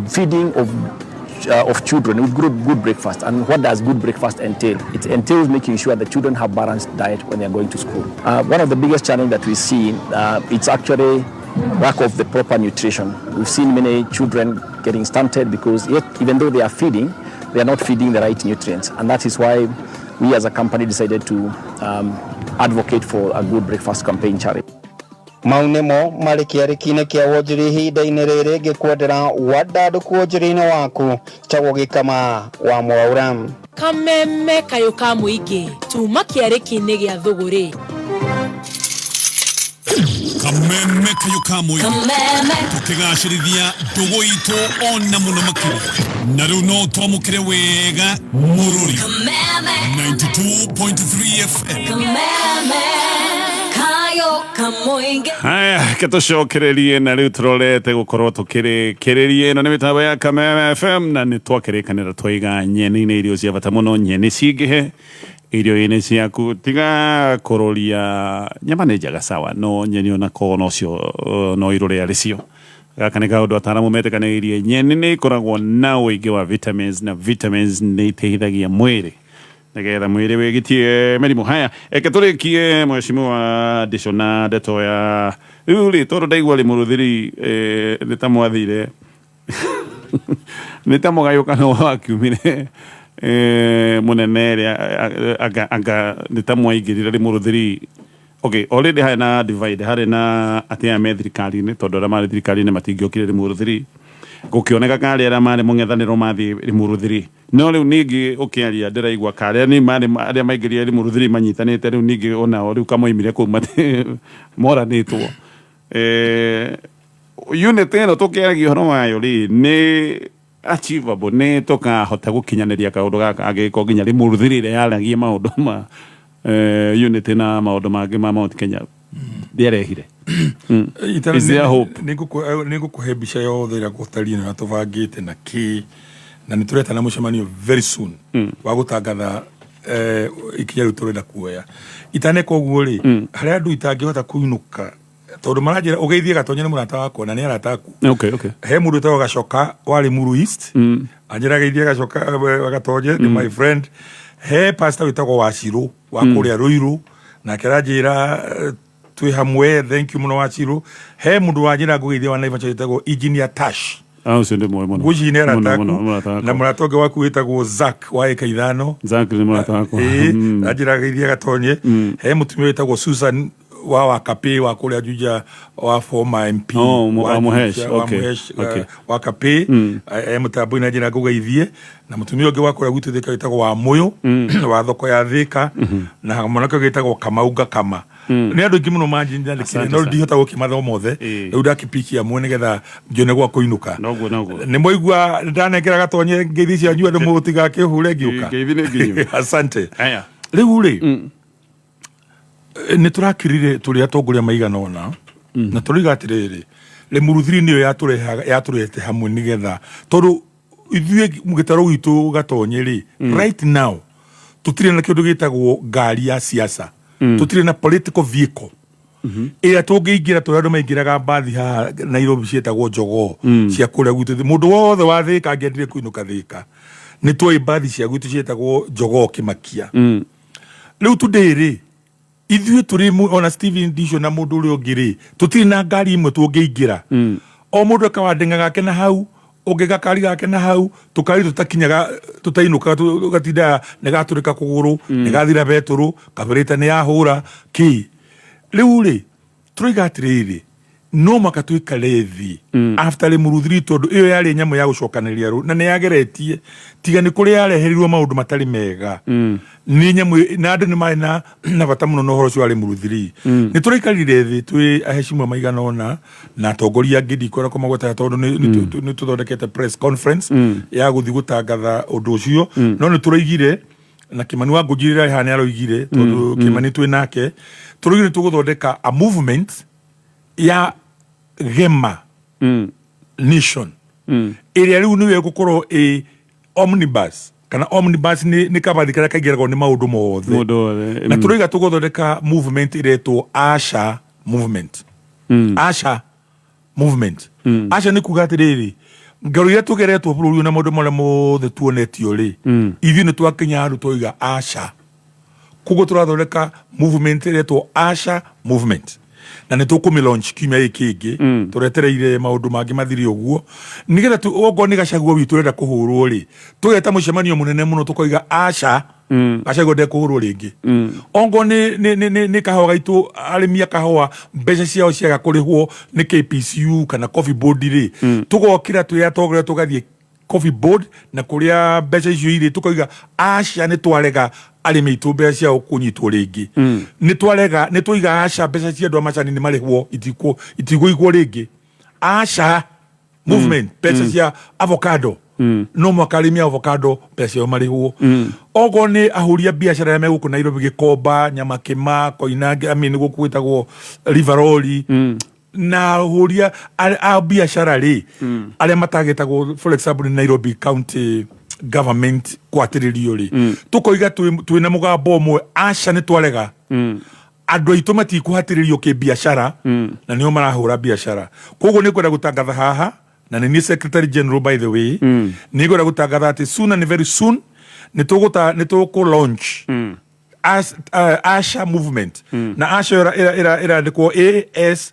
[SPEAKER 6] feeding of children with good breakfast. And what does good breakfast entail? It entails making sure that children have balanced diet when they are going to school. One of the biggest challenges that we see, it's actually lack of the proper nutrition. We've seen many children getting stunted because yet, even though they are feeding, they are not feeding the right nutrients. And that is why we as a company decided to advocate for a good breakfast campaign charity.
[SPEAKER 5] Mau nĩmo marĩ kĩarĩki-inĩ kĩa wonjoria ihinda-inĩ rĩrĩ, ngĩkwendera wandandũku wonjoria-inĩ waku. Njagwo Gĩkama wa Mwaura.
[SPEAKER 7] Kameme kayũ ka mũingĩ tuma kĩarĩki-inĩ gĩa thũgũrĩ.
[SPEAKER 3] Kameme kayũ ka mũingĩ, tũkĩgacĩrithia ndũgũ itũ ona mũno makĩria, na rĩu no twamũkĩre wega mũrũri 92.3 FM.
[SPEAKER 1] Haya, ke tũcokererie na rĩu tũrorete gũkorwo tũkĩrĩkĩrĩrie. Ĩno nĩ mĩtambo ya Kameme FM, na nĩ twakĩrĩkanĩra twaiga nyeni nĩ irio cia bata mũno. Nyeni cingĩhe irio-inĩ ciaku, tiga kũrũria nyama nĩ njega sawa, no nyeni onako nocio no irũrĩ arĩ cio. Gaka nĩ kaũndũ ataramu metĩkanĩirie. Nyeni nĩ ikoragwo na ũingĩ wa vitamins, na vitamins nĩ iteithagia mwĩrĩ nĩgetha mwĩrĩ wĩgitie mĩrimũ. Haya, eke tũrĩkie mheshimiwa Ndico na ndeto ya rĩu rĩ, tondũ ndaigua rĩ mũrũthiri nĩ ta mwathire nĩ ta mũgayũkano wakiumire mũnene ĩrĩa anga nĩ ta mwaingĩrire rĩ mũrũthiri. Okay, already harĩ na divide, harĩ na atĩ aya me thirikari-inĩ, tondũ arĩa marĩ thirikari-inĩ matingĩokire rĩ mũrũthiri, gũkĩoneka karĩa arĩa marĩ mũng'ethanĩro mathiĩ rĩ mũrũthiri. No rĩu ningĩ ũkĩaria ndĩraigua karĩa nĩ marĩ arĩa maingĩrire rĩ mũrũthiri manyitanĩte, rĩu ningĩ onao rĩu kamoimire kũu moranĩtwo. Unit ĩno tũkĩaragia ũhoro wayo rĩ nĩ achievable, nĩ tũkahota gũkinyanĩria kaũndũ gaka angĩgĩkorwo nginya rĩ mũrũthiri ĩrĩa yaragia maũndũ ma unity na maũndũ mangĩ ma Mount Kenya ndĩarehire. Is there hope?
[SPEAKER 2] Nĩ ngũkũhe mbica yothe ĩrĩa gũtariĩ na tũbangĩte na kĩ, na nĩ tũretana mũcemanio very soon wa gũtangatha ikinya rĩu tũrenda kuoya. Itaneka ũguo rĩ, harĩa andũ itangĩhota kũinũka tondũ maranjĩra ũgeithie Gatonye nĩ mũrata wakwa na nĩ arata aku. He mũndũ wĩtagwo Gacoka warĩ Muru East, anjĩra geithie Gacoka Gatonye nĩ my friend. He pastor wĩtagwo Wacirũ wa kũrĩa Ruiru, nake aranjĩra twĩ hamwe, thank you mũno Wacirũ. He mũndũ wanjĩra ngũgeithia wa Naivasha wĩtagwo Engineer Tash.
[SPEAKER 1] Ũcio ndĩ mũĩ mũno.
[SPEAKER 2] Ngwĩciria nĩ arata
[SPEAKER 1] Mũno,
[SPEAKER 2] aku.
[SPEAKER 1] mũrata wakwa.
[SPEAKER 2] Na mũrata ũngĩ waku wĩtagwo Zack wa ĩka 5.
[SPEAKER 1] Zack nĩ mũrata wakwa.
[SPEAKER 2] Ĩĩ, anjĩra geithia Gatonye. He mũtumia wĩtagwo Susan wa Wakapĩ wa kũrĩa Juja, wa former MP
[SPEAKER 1] Oh,
[SPEAKER 2] wa
[SPEAKER 1] wa Muhesh,
[SPEAKER 2] Juja, wa Muhesh, wa Kapĩ, e mũtambo-inĩ anjĩra ngũgeithie. Na mũtumia ũngĩ wa kũrĩa gwitũ Thĩka wĩtagwo wa Mũyũ wa thoko ya Thĩka, na mwanake ũngĩ wĩtagwo Kamau Gakama. Nĩ andũ aingĩ mũno manjĩndĩkire,
[SPEAKER 1] Asante
[SPEAKER 2] no
[SPEAKER 1] sana.
[SPEAKER 2] ndihota gũkĩmathoma mothe. Rĩu ndakĩpikia amwe nĩgetha ngione gwa kũinũka.
[SPEAKER 1] Noguo, noguo.
[SPEAKER 2] Nĩ mwaigua ndanengera Gatonye ngeithi cianyu, andũ mũtigakĩhure ngĩũka.
[SPEAKER 1] Ngeithi nĩ nginyu.
[SPEAKER 2] Asante.
[SPEAKER 1] Aya.
[SPEAKER 2] Rĩu rĩ, nĩ tũrakirire tũrĩ atongoria maigana ũna. Na tũroiga atĩrĩrĩ, Limuru 3 nĩyo yatũrehete hamwe, nĩgetha tondũ ithuĩ gĩtarũ gitũ Gatonye rĩ, right now tũtirĩ na kĩndũ gĩtagwo ngari ya siasa, tũtirĩ na political vehicle ĩrĩa tũngĩingĩra. Tũrĩa andũ maingĩraga mbathi haha Nairobi ciĩtagwo jogoo cia kũrĩa gwitũ. Mũndũ wothe wa Thĩka angĩendire kũinũka Thĩka, nĩ tuoĩ mbathi cia gwitũ ciĩtagwo jogoo kĩmakia. Rĩu today rĩ, ithuĩ tũrĩ ona Steven Ndicio na mũndũ ũrĩa ũngĩ rĩ, tũtirĩ na ngari imwe tũngĩingĩra. O mũndũ akawandenga gake na hau ũngĩ gakari gake na hau, tũkari tũtakinyaga, tũtainũkaga, gatindaga nĩ gatũrĩka kũgũrũ, nĩ gathira betũrũ, kabarĩta nĩ yahũra kĩ. Rĩu rĩ, tũroiga atĩrĩrĩ, no mwaka tũikare thĩ after Limuru 3, tondũ ĩyo yarĩ nyamũ ya gũcokanĩrĩria rũ na nĩ yageretie, tiga nĩ kũrĩa yareherirwo maũndũ matarĩ mega. Nĩ nyamũ na andũ nĩ marĩ na bata mũno na ũhoro ũcio wa Limuru 3. Nĩ tũraikarire thĩ twĩ aheshimiwa maigana ũna na atongoria angĩ, ndikwenda kũmagwetaga tondũ nĩ tũthondekete press conference ya gũthiĩ gũtangatha ũndũ ũcio. No nĩ tũroigire na Kimani wa Ngũnjirĩra haha nĩ aroigire, tondũ Kimani twĩ nake, tũroigire tũgũthondeka a movement ya Gema Nation, ĩrĩa rĩu nĩyo ĩgũkorwo ĩ omnibus, kana omnibus nĩ kabathi karĩa kaingĩragwo nĩ maũndũ mothe.
[SPEAKER 1] Mũndũ wothe.
[SPEAKER 2] Na tũroiga tũgũthondeka movement ĩretwo Asha Movement. Asha Movement, Asha nĩ kuga atĩrĩrĩ, ngero iria tũgeretwo bũrũri ũyũ na maũndũ marĩa mothe tuonetio rĩ, ithuĩ nĩ twakinya handũ twoiga Asha. Koguo tũrathondeka movement ĩretwo Asha Movement, na nĩ tũkũmĩ launch kiumia gĩkĩ kĩngĩ. Tũretereire maũndũ mangĩ mathire ũguo, nĩgetha okorwo nĩ Gachagua witũ ũrenda kũhũrwo rĩ, tũgeta mũcemanio mũnene mũno, tũkoiga aca, Gachagua ndekũhũrwo rĩngĩ. Okorwo nĩ kahũa gaitũ, arĩmi a kahũa mbeca ciao ciaga kũrĩhwo nĩ KPCU kana Coffee Board rĩ, tũgokĩra twĩ atongoria, tũgathiĩ Coffee Board na kũrĩa mbeca icio irĩ, tũkoiga aca, nĩ twarega arĩmi aitũ mbeca ciao kũnyitwo rĩngĩ, nĩ twarega, nĩ twaiga aca, mbeca cia andũ a macani nĩ marĩhwo, itigũigwo rĩngĩ. Asha Movement, mbeca cia avocado, no mwaka arĩmi a avocado mbeca ciao marĩhwo. Okorwo nĩ ahũri a biacara arĩa me gũkũ Nairobi, Gĩkomba, Nyamakĩma, Koinange, I mean gũkũ gwĩtagwo Rivaroli, na ahũri a biacara rĩ, arĩa matagĩtagwo for example nĩ Nairobi County Government kwatĩrĩrio rĩ, tũkoiga twĩna mũgambo ũmwe, aca, nĩ twarega, andũ aitũ matikũhatĩrĩrio kĩbiacara na nĩo marahũra biacara. Koguo nĩ ngwenda gũtangatha haha, na nĩ niĩ secretary general by the way, nĩ ngwenda gũtangatha atĩ soon and very soon nĩ tũkũ launch Asha Movement. Na Asha ĩrandĩkwo ASHA,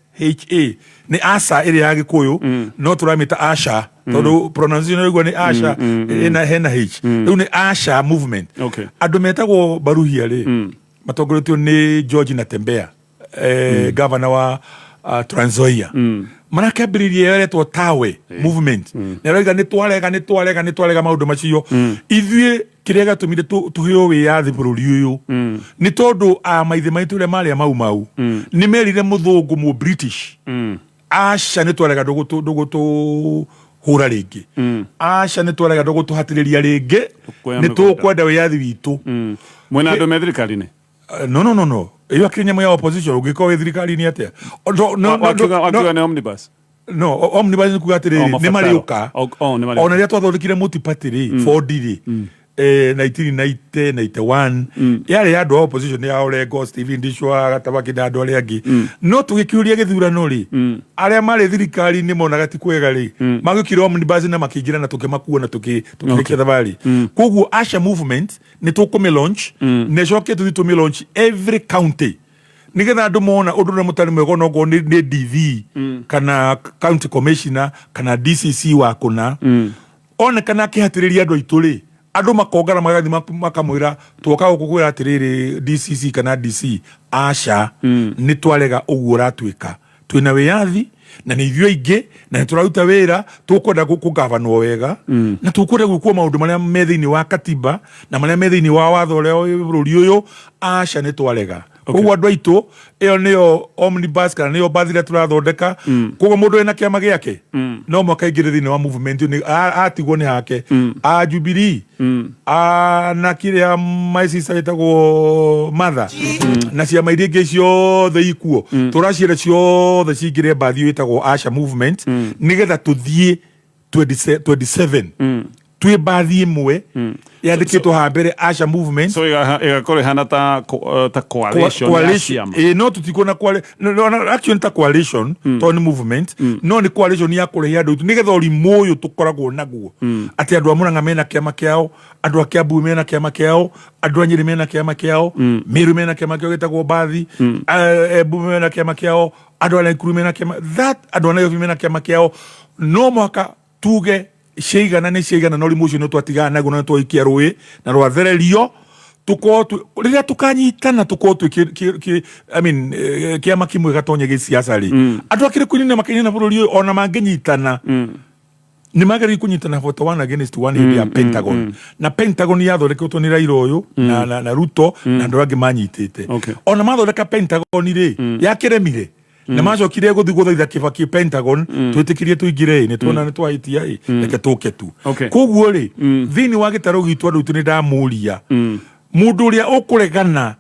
[SPEAKER 2] nĩ Asa ĩrĩa ya Gĩkũyũ, no tũramĩta Asha tondũ pronunciation ĩguo nĩ Asha, ĩna hena H. Rĩu nĩ Asha Movement. Andũ metagwo Baruhia rĩ, matongoretio nĩ George Natembea, governor wa Trans Nzoia, marakĩambĩrĩria ĩretwo Tawe Movement, na ĩroiga nĩ twarega, nĩ twarega, nĩ twarega maũndũ macio. Ithuĩ kĩrĩa gĩatũmire tũheo wĩyathi bũrũri ũyũ nĩ tondũ a maithe maitũ ũrĩa marĩ a Mau Mau nĩ merire mũthũngũ mũ British, aca, nĩ twarega, ndũgũtũhũra rĩngĩ, aca, nĩ twarega, ndũgũtũhatĩrĩria rĩngĩ.
[SPEAKER 1] Tũkuoya
[SPEAKER 2] Nĩ
[SPEAKER 1] mĩgũnda.
[SPEAKER 2] Tũkwenda wĩyathi witũ.
[SPEAKER 1] Mwena andũ me thirikari-inĩ?
[SPEAKER 2] No, ĩyo akĩrĩ nyamũ ya opposition, ũngĩkorwo wĩ thirikari-inĩ atĩa? No,
[SPEAKER 1] Wakiuga
[SPEAKER 2] no,
[SPEAKER 1] nĩ omnibus.
[SPEAKER 2] No, omnibus nĩ kuga
[SPEAKER 1] O,
[SPEAKER 2] atĩrĩrĩ, nĩ
[SPEAKER 1] mabataro.
[SPEAKER 2] marĩũka.
[SPEAKER 1] O, nĩ marĩũka.
[SPEAKER 2] Ona rĩrĩa twathondekire multi-party rĩ, Ford rĩ, 1990 91, yarĩ ya andũ a opposition, ya Orengo, Stephen Ndishwa, Gatabaki na andũ arĩa angĩ. No tũgĩkiũria gĩthurano rĩ, arĩa marĩ thirikari-inĩ monaga ti kwega rĩ, magĩũkire omnibus na makĩingĩra na tũkĩmakua na tũkĩrĩkia thabarĩ. Koguo Asha Movement nĩ tũkũmĩ launch, na ĩcoke tũthiĩ tũmĩ launch every county, nigetha andũ mona ũndũ ũrĩa mũtarĩ mwega, onokorwo nĩ DV kana county commissioner kana DCC wa kũna, onekana akĩhatĩrĩria andũ aitũ rĩ, andũ makongana magathiĩ makamwĩra, twoka gũkũ kwĩra atĩrĩrĩ, DCC kana DC, aca, nĩ twarega ũguo ũratwĩka. Twĩna wĩyathi na nĩ ithuĩ aingĩ na nĩ tũraruta wĩra, tũkwenda kũgabanwo wega na tũkwenda gwĩkwo maũndũ marĩa me thĩinĩ wa katiba na marĩa me thĩinĩ wa watho ũrĩa wĩ bũrũri ũyũ. Aca, nĩ twarega. Koguo andũ aitũ, ĩyo nĩyo omnibus kana nĩyo mbathi ĩrĩa tũrathondeka. Koguo mũndũ wĩna kĩama gĩake no mũhaka aingĩre thĩinĩ wa movement ĩyo, atigwo nĩ hake a Jubilee a na kĩrĩa my sister wĩtagwo Martha na ciama iria ingĩ ciothe ikuo, tũraciĩra ciothe cingĩre mbathi ĩyo ĩtagwo Asha Movement, nĩgetha tũthiĩ 27 twĩ mbathi ĩmwe yandĩkĩtwo haha mbere Asha Movement.
[SPEAKER 1] So ĩgakorwo ĩhana ta coalition ya
[SPEAKER 2] coalition
[SPEAKER 1] ciama.
[SPEAKER 2] No tũtikuona no, actually nĩ ta coalition tondũ nĩ movement, no nĩ coalition ya kũrehe andũ aitũ nĩgetha ũrimũ ũyũ tũkoragwo naguo atĩ andũ a Murang'a mena kĩama kĩao, andũ a Kiambu mena kĩama kĩao, andũ a Nyĩrĩ mena kĩama kĩao, Meru mena kĩama kĩao gĩtagwo Mbathi, Embu mena kĩama kĩao, andũ a Nakuru mena kĩama that, andũ a Nairobi mena kĩama kĩao. No mũhaka tuge ciaigana nĩ ciaigana, na ũrimũ ũcio nĩ twatigana naguo na nĩ twaikia rũĩ na rwathererio. Tukorwo rĩrĩa tukanyitana tukorwo twĩ I mean, kĩama kĩmwe gatonye gĩsiasa rĩ, andũ akĩrĩ kũinina makainina bũrũri ũyũ. Ona mangĩnyitana nĩ magĩrĩire kũnyitana 41 against 1 hĩndĩ ya Pentagon, na Pentagon yathondeketwo nĩ Raila ũyũ na Ruto na andũ angĩ manyitĩte. Ona mathondeka Pentagon rĩ, yakĩremire na macokire gũthiĩ gũthaitha Kĩbaki Pentagon, twĩtĩkĩrie tũingĩre ĩ, nĩ tuona nĩ twahĩtia ĩ, reke tũke tu. Koguo rĩ, thĩinĩ wa gĩtarũ gitũ andũ aitũ, nĩ ndamũria mũndũ ũrĩa ũkũregana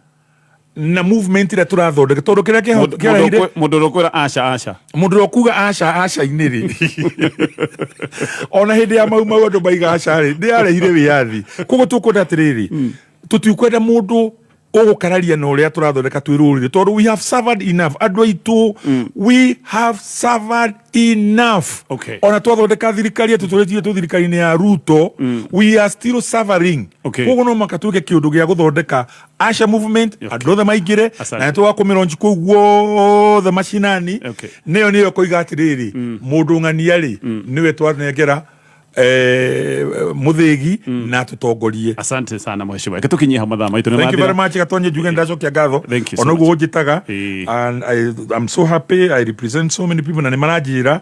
[SPEAKER 2] na movement ĩrĩa tũrathondeka, tondũ kĩrĩa kĩarehire
[SPEAKER 1] Mũndũ ũrĩa ũkwĩra aca aca.
[SPEAKER 2] Mũndũ ũrĩa ũkuga aca aca-inĩ rĩ, ona hĩndĩ ya Mau Mau andũ maiga aca rĩ, nĩ yarehire wĩyathi. Koguo tũkwenda atĩrĩrĩ, tũtikwenda mũndũ ũgũkararia na ũrĩa tũrathondeka twĩ rũrĩrĩ, tondũ we have suffered enough, andũ aitũ, we have suffered enough. Ona twathondeka thirikari atĩ tũrĩtie tũ thirikari-inĩ ya Ruto, we are still suffering. Koguo no mũhaka twĩke kĩũndũ gĩa gũthondeka Asha Movement, andũ othe maingĩre.
[SPEAKER 1] Asante.
[SPEAKER 2] Na nĩ tũgakũmĩronji kũu guothe macinani. Nĩyo kũiga atĩrĩrĩ, mũndũ ng'ania rĩ, nĩwe twanengera mũthĩgi na tũtongorie.
[SPEAKER 1] Asante sana, mheshimiwa. Reke tũkinyie hau, mathaa maitũ nĩ
[SPEAKER 2] Thank you very
[SPEAKER 1] mathira.
[SPEAKER 2] much. Gatonye njuge ndacokia ngatho.
[SPEAKER 1] Thank you so
[SPEAKER 2] Ona ũguo
[SPEAKER 1] much.
[SPEAKER 2] ũnjĩtaga and I'm so happy I represent so many people na nĩ maranjĩra.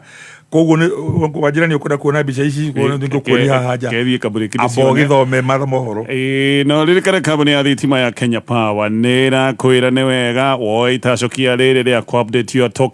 [SPEAKER 2] Koguo nĩ wanjĩra nĩ ũkwenda kuona mbica ici, nĩngũkuonia haha nja.
[SPEAKER 1] Kethiĩ kamũrĩki.
[SPEAKER 2] Amba ũgĩthome matho mohoro.
[SPEAKER 1] Ĩĩ, no ririkane kambuni ya thitima ya Kenya Power nĩ ĩrakwĩra nĩ wega woe itacokia rĩrĩ rĩa kũ update your token.